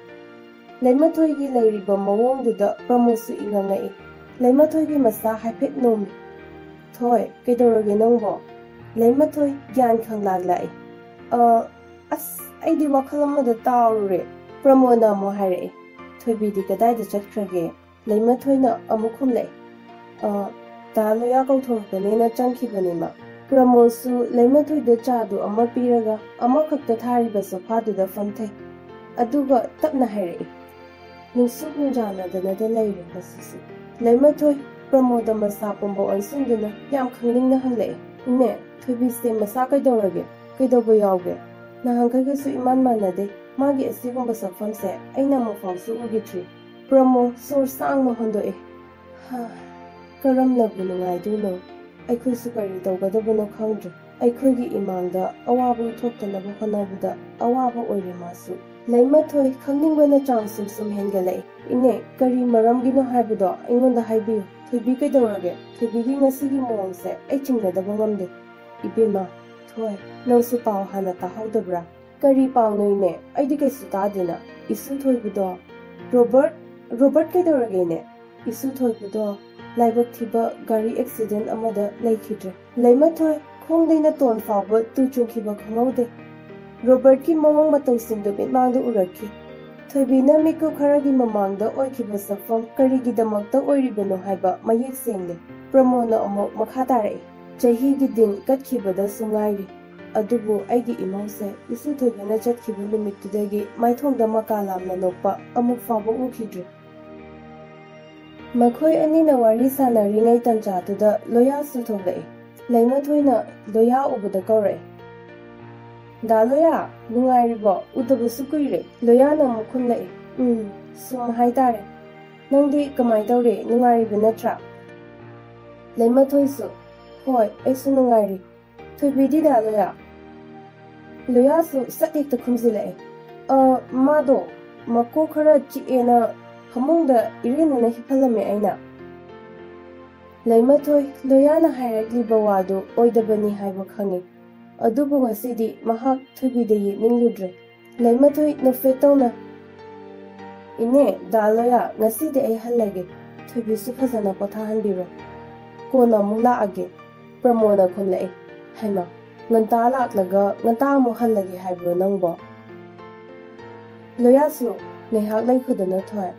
ꯂꯩꯃꯊꯣꯏꯒꯤ ꯂꯩꯔꯤꯕ ꯃꯑꯣꯡꯗꯨꯗ ꯄ꯭ꯔꯃꯣꯗꯁꯨ ꯏꯉꯛ ꯉꯛꯏ꯫ ꯂꯩꯃꯊꯣꯏꯒꯤ ꯃꯁꯥ ꯍꯥꯏꯐꯦꯠ ꯅꯣꯝꯃꯤ꯫ "ꯊꯣꯏ, ꯀꯩꯗꯧꯔꯒꯦ ꯅꯪꯕꯣ?" ꯂꯩꯃꯊꯣꯏ ꯒ꯭ꯌꯥꯟ ꯈꯪꯂꯥꯛ ꯂꯥꯛꯏ꯫ "ꯑ, ꯑꯁ, ꯑꯩꯗꯤ ꯋꯥꯈꯜ ꯑꯃꯗ ꯇꯥꯎꯔꯨꯔꯦ꯫" ꯄ꯭ꯔꯃꯣꯗꯅ ꯑꯃꯨꯛ ꯍꯥꯏꯔꯛꯏ, "ꯊꯣꯏꯕꯤꯗꯤ ꯀꯗꯥꯏꯗ ꯆꯠꯈ꯭ꯔꯒꯦ?" ꯂꯩꯃꯊꯣꯏꯅ ꯑꯃꯨꯛ ꯈꯨꯝꯂꯛꯏ, "ꯑ, ꯗꯥ ꯂꯣꯌꯥ ꯀꯧꯊꯣꯔꯛꯄꯅꯦꯅ ꯆꯪꯈꯤꯕꯅꯦ ꯃꯥ꯫" ꯄ꯭ꯔꯃꯣꯗꯁꯨ ꯂꯩꯃꯊꯣꯏꯗ ꯆꯥꯗꯨ ꯑꯃ ꯄꯤꯔꯒ ꯑꯃꯈꯛꯇ ꯊꯥꯔꯤꯕ ꯁꯣꯐꯥꯗꯨꯗ ꯐꯝꯊꯩ꯫ ꯑꯗꯨꯒ ꯇꯞꯅ ꯍꯥꯏꯔꯛꯏ, "ꯅꯨꯡꯁꯨꯛ ꯅꯨꯡꯖꯥꯅꯗꯅꯗ ꯂꯩꯔꯦ ꯉꯁꯤꯁꯦ꯫" ꯂꯩꯃꯊꯣꯏ ꯄ꯭ꯔꯃꯣꯗ ꯃꯁꯥ ꯄꯨꯝꯕ ꯑꯣꯟꯁꯤꯟꯗꯨꯅ ꯌꯥꯝ ꯈꯪꯅꯤꯡꯅ ꯍꯪꯂꯛꯏ, "ꯏꯅꯦ, ꯊꯣꯏꯕꯤꯁꯦ ꯃꯁꯥ ꯀꯩꯗꯧꯔꯒꯦ? ꯀꯩꯗꯧꯕ ꯌꯥꯎꯒꯦ? ꯅꯍꯥꯟꯈꯩꯒꯁꯨ ꯏꯃꯥꯟ ꯃꯥꯟꯅꯗꯦ꯫ ꯃꯥꯒꯤ ꯑꯁꯤꯒꯨꯝꯕ ꯁꯛꯐꯝꯁꯦ ꯑꯩꯅ ꯑꯃꯨꯛꯐꯥꯎꯁꯨ ꯎꯈꯤꯗ꯭ꯔꯤ꯫" ꯄ꯭ꯔꯃꯣꯗ ꯁꯣꯔ ꯁꯥꯡꯅ ꯍꯣꯟꯗꯣꯛꯏ꯫ "ꯍꯥ, ꯀꯔꯝꯅꯕꯨ ꯅꯨꯡꯉꯥꯏꯗꯣꯏꯅꯣ? ꯑꯩꯈꯣꯏꯁꯨ ꯀꯔꯤ ꯇꯧꯒꯗꯕꯅꯣ ꯈꯪꯗ꯭ꯔꯦ꯫ ꯑꯩꯈꯣꯏꯒꯤ ꯏꯃꯥꯡꯗ ꯑꯋꯥꯕ ꯎꯠꯊꯣꯛꯇꯅꯕ ꯍꯣꯠꯅꯕꯗ ꯑꯋꯥꯕ ꯑꯣꯏꯔꯦ ꯃꯥꯁꯨ꯫" ꯂꯩꯃꯊꯣꯏ ꯈꯪꯅꯤꯡꯕꯅ ꯆꯥꯡ ꯁꯨꯝ ꯁꯨꯝ ꯍꯦꯟꯒꯠꯂꯛꯏ꯫ "ꯏꯅꯦ, ꯀꯔꯤ ꯃꯔꯝꯒꯤꯅꯣ ꯍꯥꯏꯕꯗꯣ ꯑꯩꯉꯣꯟꯗ ꯍꯥꯏꯕꯤꯌꯨ꯫ ꯊꯣꯏꯕꯤ ꯀꯩꯗꯧꯔꯒꯦ? ꯊꯣꯏꯕꯤꯒꯤ ꯉꯁꯤꯒꯤ ꯃꯑꯣꯡꯁꯦ ꯑꯩ ꯆꯤꯡꯅꯗꯕ ꯉꯝꯗꯦ꯫" "ꯏꯕꯦꯝꯃ, ꯊꯣꯏ, ꯅꯪꯁꯨ ꯄꯥꯎ ꯍꯥꯟꯅ ꯇꯥꯍꯧꯗꯕ꯭ꯔꯥ? "ꯀꯔꯤ ꯄꯥꯎꯅꯣ ꯏꯅꯦ? ꯑꯩꯗꯤ ꯀꯩꯁꯨ ꯇꯥꯗꯦꯅ꯫ ꯏꯁꯨ ꯊꯣꯏꯕꯗꯣ?" "ꯔꯣꯕꯔꯠ? ꯔꯣꯕꯔꯠ ꯀꯩꯗꯧꯔꯒꯦ ꯏꯅꯦ?" "ꯏꯁꯨ ꯊꯣꯏꯕꯗꯣ ꯂꯥꯏꯕꯛ ꯊꯤꯕ ꯒꯥꯔꯤ ꯑꯦꯛꯁꯤꯗꯦꯟ ꯑꯃꯗ ꯂꯩꯈꯤꯗ꯭ꯔꯦ꯫ ꯂꯩꯃꯊꯣꯏ, ꯈꯣꯡꯗꯩꯅ ꯇꯣꯟ ꯐꯥꯎꯕ ꯇꯨ ꯆꯨꯡꯈꯤꯕ ꯈꯪꯍꯧꯗꯦ꯫ ꯔꯣꯕꯔꯠꯀꯤ ꯃꯑꯣꯡ ꯃꯇꯧꯁꯤꯡꯗꯨ ꯃꯤꯠꯃꯥꯡꯗ ꯎꯔꯛꯈꯤ꯫ ꯊꯣꯏꯕꯤꯅ ꯃꯤꯀꯨꯞ ꯈꯔꯒꯤ ꯃꯃꯥꯡꯗ ꯑꯣꯏꯈꯤꯕ ꯁꯛꯐꯝ ꯀꯔꯤꯒꯤꯗꯃꯛꯇ ꯑꯣꯏꯔꯤꯕꯅꯣ ꯍꯥꯏꯕ ꯃꯌꯦꯛ ꯁꯦꯡꯂꯦ꯫ ꯄ꯭ꯔꯃꯣꯗꯅ ꯑꯃꯨꯛ ꯃꯈꯥ ꯇꯥꯔꯛꯏ, "ꯆꯍꯤꯒꯤ ꯗꯤꯟ ꯀꯠꯈꯤꯕꯗꯁꯨ ꯉꯥꯏꯔꯤ꯫ ꯑꯗꯨꯕꯨ ꯑꯩꯒꯤ ꯏꯃꯧꯁꯦ ꯏꯁꯨ ꯊꯣꯏꯕꯤꯅ ꯆꯠꯈꯤꯕ ꯅꯨꯃꯤꯠꯇꯨꯗꯒꯤ ꯃꯥꯏꯊꯣꯡꯗ ꯃꯀꯥ ꯂꯥꯝꯅ ꯅꯣꯛꯄ ꯑꯃꯨꯛ ꯐꯥꯎꯕ ꯎꯈꯤꯗ꯭ꯔꯤ"꯫ ꯃꯈꯣꯏ ꯑꯅꯤꯅ ꯋꯥꯔꯤ ꯁꯥꯟꯅꯔꯤꯉꯩ ꯇꯟꯖꯥꯗꯨꯗ ꯂꯣꯌꯥꯁꯨ ꯊꯣꯛꯂꯛꯏ꯫ ꯂꯩꯃꯊꯣꯏꯅ ꯂꯣꯌꯥ ꯎꯕꯗ ꯀꯧꯔꯛꯏ, "ꯗꯥ ꯂꯣꯌꯥ, ꯅꯨꯡꯉꯥꯏꯔꯤꯕꯣ? ꯎꯗꯕꯁꯨ ꯀꯨꯏꯔꯦ"꯫ ꯂꯣꯌꯥꯅ ꯑꯃꯨꯛ ꯈꯨꯝꯂꯛꯏ, "ꯎꯝ, ꯁꯨꯝ ꯍꯥꯏꯇꯥꯔꯦ꯫ ꯅꯪꯗꯤ ꯀꯃꯥꯏ ꯇꯧꯔꯤ? ꯅꯨꯡꯉꯥꯏꯔꯤꯕ ꯅꯠꯇ꯭ꯔꯥ?" ꯂꯩꯃꯊꯣꯏꯁꯨ, "ꯍꯣꯏ, ꯑꯩꯁꯨ ꯅꯨꯡꯉꯥꯏꯔꯤ꯫ ꯊꯣꯏꯕꯤꯗꯤ ꯗꯥ ꯂꯣꯌꯥ?" ꯂꯣꯌꯥꯁꯨ ꯁꯠ ꯍꯦꯛꯇ ꯈꯨꯝꯖꯤꯜꯂꯛꯑꯦ, "ꯑ, ꯃꯥꯗꯣ ꯃꯀꯣꯛ ꯈꯔ ꯆꯤꯛꯑꯦꯅ ꯐꯃꯨꯡꯗ ꯏꯔꯦꯟꯅꯅ ꯍꯤꯞꯍꯜꯂꯝꯃꯦ ꯑꯩꯅ"꯫ ꯂꯩꯃꯊꯣꯏ, ꯂꯣꯌꯥꯅ ꯍꯥꯏꯔꯛꯂꯤꯕ ꯋꯥꯗꯨ ꯑꯣꯏꯗꯕꯅꯤ ꯍꯥꯏꯕ ꯈꯪꯉꯤ꯫ ꯑꯗꯨꯕꯨ ꯉꯁꯤꯗꯤ ꯃꯍꯥꯛ ꯊꯣꯏꯕꯤꯗ ꯌꯦꯠꯅꯤꯡꯂꯨꯗ꯭ꯔꯦ꯫ ꯂꯩꯃꯊꯣꯏ ꯅꯣꯛꯐꯦꯠ ꯇꯧꯅ, "ꯏꯅꯦ, ꯗꯥ ꯂꯣꯌꯥ, ꯉꯁꯤꯗꯤ ꯑꯩ ꯍꯜꯂꯒꯦ꯫ ꯊꯣꯏꯕꯤꯁꯨ ꯐꯖꯅ ꯄꯣꯊꯥꯍꯟꯕꯤꯔꯣ꯫ ꯀꯣꯟꯅ ꯑꯃꯨꯛ ꯂꯥꯛꯑꯒꯦ"꯫ ꯄ꯭ꯔꯃꯣꯗꯅ ꯈꯨꯝꯂꯛꯏ, "ꯍꯩꯃꯥ, ꯉꯟꯇꯥ ꯂꯥꯛꯂꯒ ꯉꯟꯇꯥ ꯑꯃꯨꯛ ꯍꯜꯂꯒꯦ ꯍꯥꯏꯕ꯭ꯔꯣ ꯅꯪꯕꯣ?" ꯂꯣꯌꯥꯁꯨ ꯉꯥꯏꯍꯥꯛ ꯂꯩꯈꯣꯗꯅ ꯊꯣꯛꯑꯦ꯫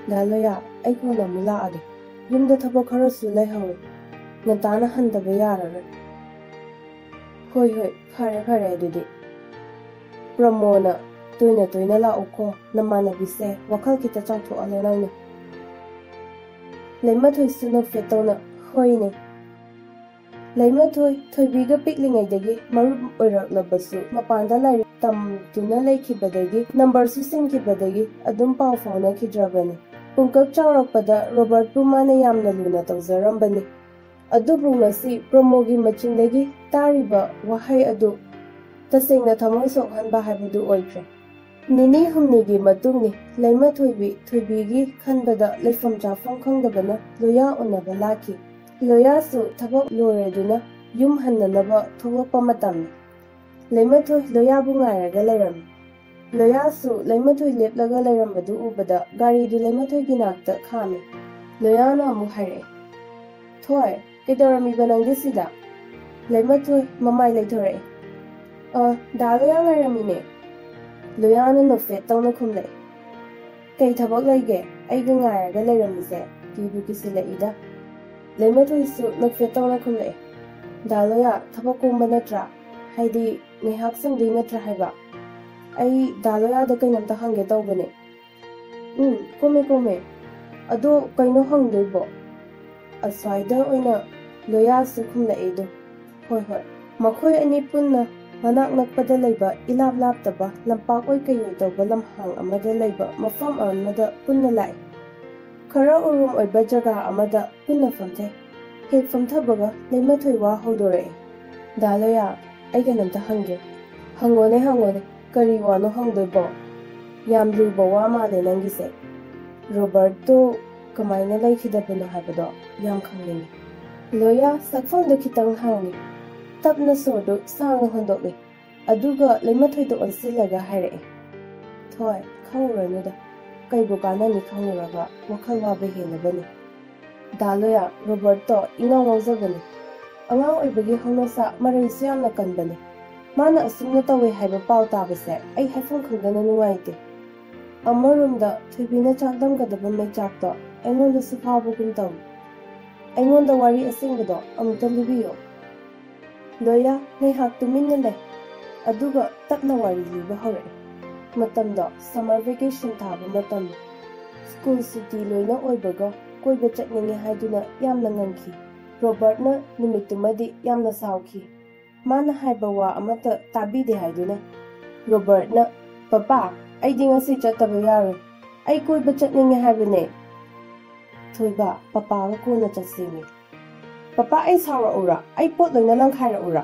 "ꯗꯥ ꯂꯣꯌꯥ, ꯑꯩ ꯀꯣꯟꯅ ꯑꯃꯨꯛ ꯂꯥꯛꯑꯒꯦ꯫ ꯌꯨꯝꯗ ꯊꯕꯛ ꯈꯔꯁꯨ ꯂꯩꯍꯧꯋꯦ꯫ ꯉꯟꯇꯥꯅ ꯍꯟꯗꯕ ꯌꯥꯔꯔꯣꯏ"꯫ "ꯍꯣꯏ, ꯍꯣꯏ, ꯐꯔꯦ, ꯐꯔꯦ ꯑꯗꯨꯗꯤ꯫ ꯄ꯭ꯔꯃꯣꯗꯅ ꯇꯣꯏꯅ ꯇꯣꯏꯅ ꯂꯥꯛꯎꯀꯣ, ꯅꯃꯥꯟꯅꯕꯤꯁꯦ ꯋꯥꯈꯜ ꯈꯤꯇ ꯆꯥꯎꯊꯣꯛꯍꯜꯂꯣ ꯅꯪꯅ"꯫ ꯂꯩꯃꯊꯣꯏꯁꯨ ꯅꯣꯛꯐꯦꯠ ꯇꯧꯅ, "ꯍꯣꯏꯅꯦ"꯫ ꯂꯩꯃꯊꯣꯏ, ꯊꯣꯏꯕꯤꯒ ꯄꯤꯛꯂꯤꯉꯩꯗꯒꯤ ꯃꯔꯨꯞ ꯑꯣꯏꯔꯛꯂꯕꯁꯨ, ꯃꯄꯥꯟꯗ ꯂꯥꯏꯔꯤꯛ ꯇꯝꯗꯨꯅ ꯂꯩꯈꯤꯕꯗꯒꯤ, ꯅꯝꯕꯔꯁꯨ ꯁꯤꯟꯈꯤꯕꯗꯒꯤ ꯑꯗꯨꯝ ꯄꯥꯎ ꯐꯥꯎꯅꯈꯤꯗ꯭ꯔꯕꯅꯤ꯫ ꯄꯨꯡꯀꯛ ꯆꯥꯎꯔꯛꯄꯗ ꯔꯣꯕꯔꯠꯄꯨ ꯃꯥꯅ ꯌꯥꯝꯅ ꯂꯨꯅ ꯇꯧꯖꯔꯝꯕꯅꯤ꯫ ꯑꯗꯨꯕꯨ ꯉꯁꯤ ꯄ꯭ꯔꯃꯣꯗꯒꯤ ꯃꯆꯤꯟꯗꯒꯤ ꯇꯥꯔꯤꯕ ꯋꯥꯍꯩ ꯑꯗꯨ ꯇꯁꯦꯡꯅ ꯊꯃꯣꯏ ꯁꯣꯛꯍꯟꯕ ꯍꯥꯏꯕꯗꯨ ꯑꯣꯏꯈ꯭ꯔꯦ꯫ ꯅꯤꯅꯤ ꯍꯨꯝꯅꯤꯒꯤ ꯃꯇꯨꯡꯅꯤ꯫ ꯂꯩꯃꯊꯣꯏꯕꯤ ꯊꯣꯏꯕꯤꯒꯤ ꯈꯟꯕꯗ ꯂꯩꯐꯝ ꯆꯥꯐꯝ ꯈꯪꯗꯕꯅ ꯂꯣꯌꯥ ꯎꯅꯕ ꯂꯥꯛꯈꯤ꯫ ꯂꯣꯌꯥꯁꯨ ꯊꯕꯛ ꯂꯣꯏꯔꯗꯨꯅ ꯌꯨꯝ ꯍꯟꯅꯅꯕ ꯊꯣꯛꯂꯛꯄ ꯃꯇꯝꯅꯤ꯫ ꯂꯩꯃꯊꯣꯏ ꯂꯣꯌꯥꯕꯨ ꯉꯥꯏꯔꯒ ꯂꯩꯔꯝꯃꯤ꯫ ꯂꯣꯌꯥꯁꯨ ꯂꯩꯃꯊꯣꯏ ꯂꯦꯞꯂꯒ ꯂꯩꯔꯝꯕꯗꯨ ꯎꯕꯗ ꯒꯥꯔꯤꯗꯨ ꯂꯩꯃꯊꯣꯏꯒꯤ ꯅꯥꯛꯇ ꯈꯥꯝꯃꯤ꯫ ꯂꯣꯌꯥꯅ ꯑꯃꯨꯛ ꯍꯥꯏꯔꯛꯑꯦ, "ꯊꯣꯏ, ꯀꯩꯗꯧꯔꯝꯃꯤꯕ ꯅꯪꯗꯤ ꯁꯤꯗ?" ꯂꯩꯃꯊꯣꯏ ꯃꯃꯥꯏ ꯂꯩꯊꯣꯔꯛꯑꯦ꯫ "ꯑ, ꯗꯥ ꯂꯣꯌꯥ ꯉꯥꯏꯔꯝꯃꯤꯅꯦ꯫" ꯂꯣꯌꯥꯅ ꯅꯣꯛꯐꯦꯠ ꯇꯧꯅ ꯈꯨꯝꯂꯛꯑꯦ꯫ "ꯀꯩ ꯊꯕꯛ ꯂꯩꯒꯦ ꯑꯩꯒ ꯉꯥꯏꯔꯒ ꯂꯩꯔꯝꯃꯤꯁꯦ? ꯀꯤꯕꯨ ꯀꯤꯁꯤꯜꯂꯛꯏꯗ꯫" ꯂꯩꯃꯊꯣꯏꯁꯨ ꯅꯣꯛꯐꯦꯠ ꯇꯧꯅ ꯈꯨꯝꯂꯛꯑꯦ꯫ "ꯗꯥ ꯂꯣꯌꯥ, ꯊꯕꯛ ꯀꯣꯝꯕ ꯅꯠꯇ꯭ꯔꯥ? ꯍꯥꯏꯗꯤ ꯉꯥꯏꯍꯥꯛ ꯁꯪꯗꯣꯏ ꯅꯠꯇ꯭ꯔꯥ ꯍꯥꯏꯕ? ꯑꯩ ꯗꯥ ꯂꯣꯌꯥꯗ ꯀꯩꯅꯣꯝꯇ ꯍꯪꯒꯦ ꯇꯧꯕꯅꯦ꯫" "ꯎꯝ, ꯀꯣꯝꯃꯦ, ꯀꯣꯝꯃꯦ꯫ ꯑꯗꯣ ꯀꯩꯅꯣ ꯍꯪꯗꯣꯏꯕꯣ?" ꯑꯁ꯭ꯋꯥꯏꯗ ꯑꯣꯏꯅ ꯂꯣꯌꯥꯁꯨ ꯈꯨꯝꯂꯛꯏꯗꯣ꯫ "ꯍꯣꯏ, ꯍꯣꯏ꯫" ꯃꯈꯣꯏ ꯑꯅꯤ ꯄꯨꯟꯅ ꯃꯅꯥꯛ ꯅꯛꯄꯗ ꯂꯩꯕ, ꯏꯂꯥꯞ ꯂꯥꯞꯇꯕ, ꯂꯝꯄꯥꯛ ꯑꯣꯏ ꯀꯩ ꯑꯣꯏ ꯇꯧꯕ ꯂꯝꯍꯥꯡ ꯑꯃꯗ ꯂꯩꯕ ꯃꯐꯝ ꯑꯃꯗ ꯄꯨꯟꯅ ꯂꯥꯛꯏ꯫ ꯈꯔ ꯎꯔꯨꯝ ꯑꯣꯏꯕ ꯖꯒꯥ ꯑꯃꯗ ꯄꯨꯟꯅ ꯐꯝꯊꯩ꯫ ꯍꯦꯛ ꯐꯝꯊꯕꯒ ꯂꯩꯃꯊꯣꯏ ꯋꯥ ꯍꯧꯗꯣꯔꯛꯏ꯫ "ꯗꯥ ꯂꯣꯌꯥ, ꯑꯩ ꯀꯩꯅꯣꯝꯇ ꯍꯪꯒꯦ꯫" "ꯍꯪꯉꯣꯅꯦ, ꯍꯪꯉꯣꯅꯦ꯫ ꯀꯔꯤ ꯋꯥꯅꯣ ꯍꯪꯗꯣꯏꯕꯣ? ꯌꯥꯝ ꯂꯨꯕ ꯋꯥ ꯃꯥꯜꯂꯦ ꯅꯪꯒꯤꯁꯦ꯫ ꯔꯣꯕꯔꯠꯇꯣ ꯀꯃꯥꯏꯅ ꯂꯩꯈꯤꯗꯕꯅꯣ ꯍꯥꯏꯕꯗꯣ ꯌꯥꯝ ꯈꯪꯅꯤꯡꯉꯤ꯫" ꯂꯣꯌꯥ ꯁꯛꯐꯝꯗꯨ ꯈꯤꯇꯪ ꯍꯥꯡꯉꯤ꯫ ꯇꯞꯅ ꯁꯣꯔꯗꯨ ꯁꯥꯡꯅ ꯍꯣꯟꯗꯣꯛꯏ꯫ ꯑꯗꯨꯒ ꯂꯩꯃꯊꯣꯏꯗ ꯑꯣꯟꯁꯤꯜꯂꯒ ꯍꯥꯏꯔꯛꯑꯦ, "ꯊꯣꯏ, ꯈꯪꯉꯨꯔꯅꯨꯗ꯫ ꯀꯩꯕꯨ ꯀꯥꯟꯅꯅꯤ ꯈꯪꯉꯨꯔꯒ? ꯋꯥꯈꯜ ꯋꯥꯕ ꯍꯦꯟꯅꯕꯅꯤ꯫ ꯗꯥ ꯂꯣꯌꯥ, ꯔꯣꯕꯔꯠꯇꯣ ꯏꯉꯥꯎ ꯉꯥꯎꯖꯕꯅꯤ꯫ ꯑꯉꯥꯡ ꯑꯣꯏꯕꯒꯤ ꯍꯧꯅꯁꯥ ꯃꯔꯩꯁꯨ ꯌꯥꯝꯅ ꯀꯟꯕꯅꯤ꯫ ꯃꯥꯅ ꯑꯁꯨꯝꯅ ꯇꯧꯋꯦ ꯍꯥꯏꯕ ꯄꯥꯎ ꯇꯥꯕꯁꯦ ꯑꯩ ꯍꯥꯏꯐꯝ ꯈꯪꯗꯅ ꯅꯨꯡꯉꯥꯏꯇꯦ꯫ ꯑꯃꯔꯣꯝꯗ ꯊꯣꯏꯕꯤꯅ ꯆꯥꯛꯂꯝꯒꯗꯕ ꯃꯩꯆꯥꯛꯇꯣ ꯑꯩꯉꯣꯟꯗꯁꯨ ꯐꯥꯎꯕꯒꯨꯝ ꯇꯧꯏ꯫ ꯑꯩꯉꯣꯟꯗ ꯋꯥꯔꯤ ꯑꯁꯦꯡꯕꯗꯣ ꯑꯃꯨꯛꯇ ꯂꯤꯕꯤꯌꯨ꯫" ꯂꯣꯌꯥ ꯉꯥꯏꯍꯥꯛ ꯇꯨꯃꯤꯟꯅ ꯂꯩ, ꯑꯗꯨꯒ ꯇꯞꯅ ꯋꯥꯔꯤ ꯂꯤꯕ ꯍꯧꯔꯛꯏ꯫ ꯃꯇꯝꯗꯣ summer vacation ꯊꯥꯕ ꯃꯇꯝꯅꯤ꯫ ꯁ꯭ꯀꯨꯜ ꯁꯨꯇꯤ ꯂꯣꯏꯅ ꯑꯣꯏꯕꯒ ꯀꯣꯏꯕ ꯆꯠꯅꯤꯡꯉꯦ ꯍꯥꯏꯗꯨꯅ ꯌꯥꯝꯅ ꯉꯪꯈꯤ꯫ ꯔꯣꯕꯔꯠꯅ ꯅꯨꯃꯤꯠꯇꯨꯃꯗꯤ ꯌꯥꯝꯅ ꯁꯥꯎꯈꯤ꯫ ꯃꯥꯅ ꯍꯥꯏꯕ ꯋꯥ ꯑꯃꯠꯇ ꯇꯥꯕꯤꯗꯦ ꯍꯥꯏꯗꯨꯅ꯫ ꯔꯣꯕꯔꯠꯅ, "ꯄꯄꯥ, ꯑꯩꯗꯤ ꯉꯁꯤ ꯆꯠꯇꯕ ꯌꯥꯔꯣꯏ꯫ ꯑꯩ ꯀꯣꯏꯕ ꯆꯠꯅꯤꯡꯉꯦ ꯍꯥꯏꯕꯅꯦ꯫" "ꯊꯣꯏꯕ, ꯄꯄꯥꯒ ꯀꯣꯟꯅ ꯆꯠꯁꯦꯃꯤ꯫" "ꯄꯄꯥ, ꯑꯩ ꯁꯥꯎꯔꯛꯎꯔꯥ? ꯑꯩ ꯄꯣꯠ ꯂꯣꯏꯅ ꯂꯪꯈꯥꯏꯔꯛꯎꯔꯥ?"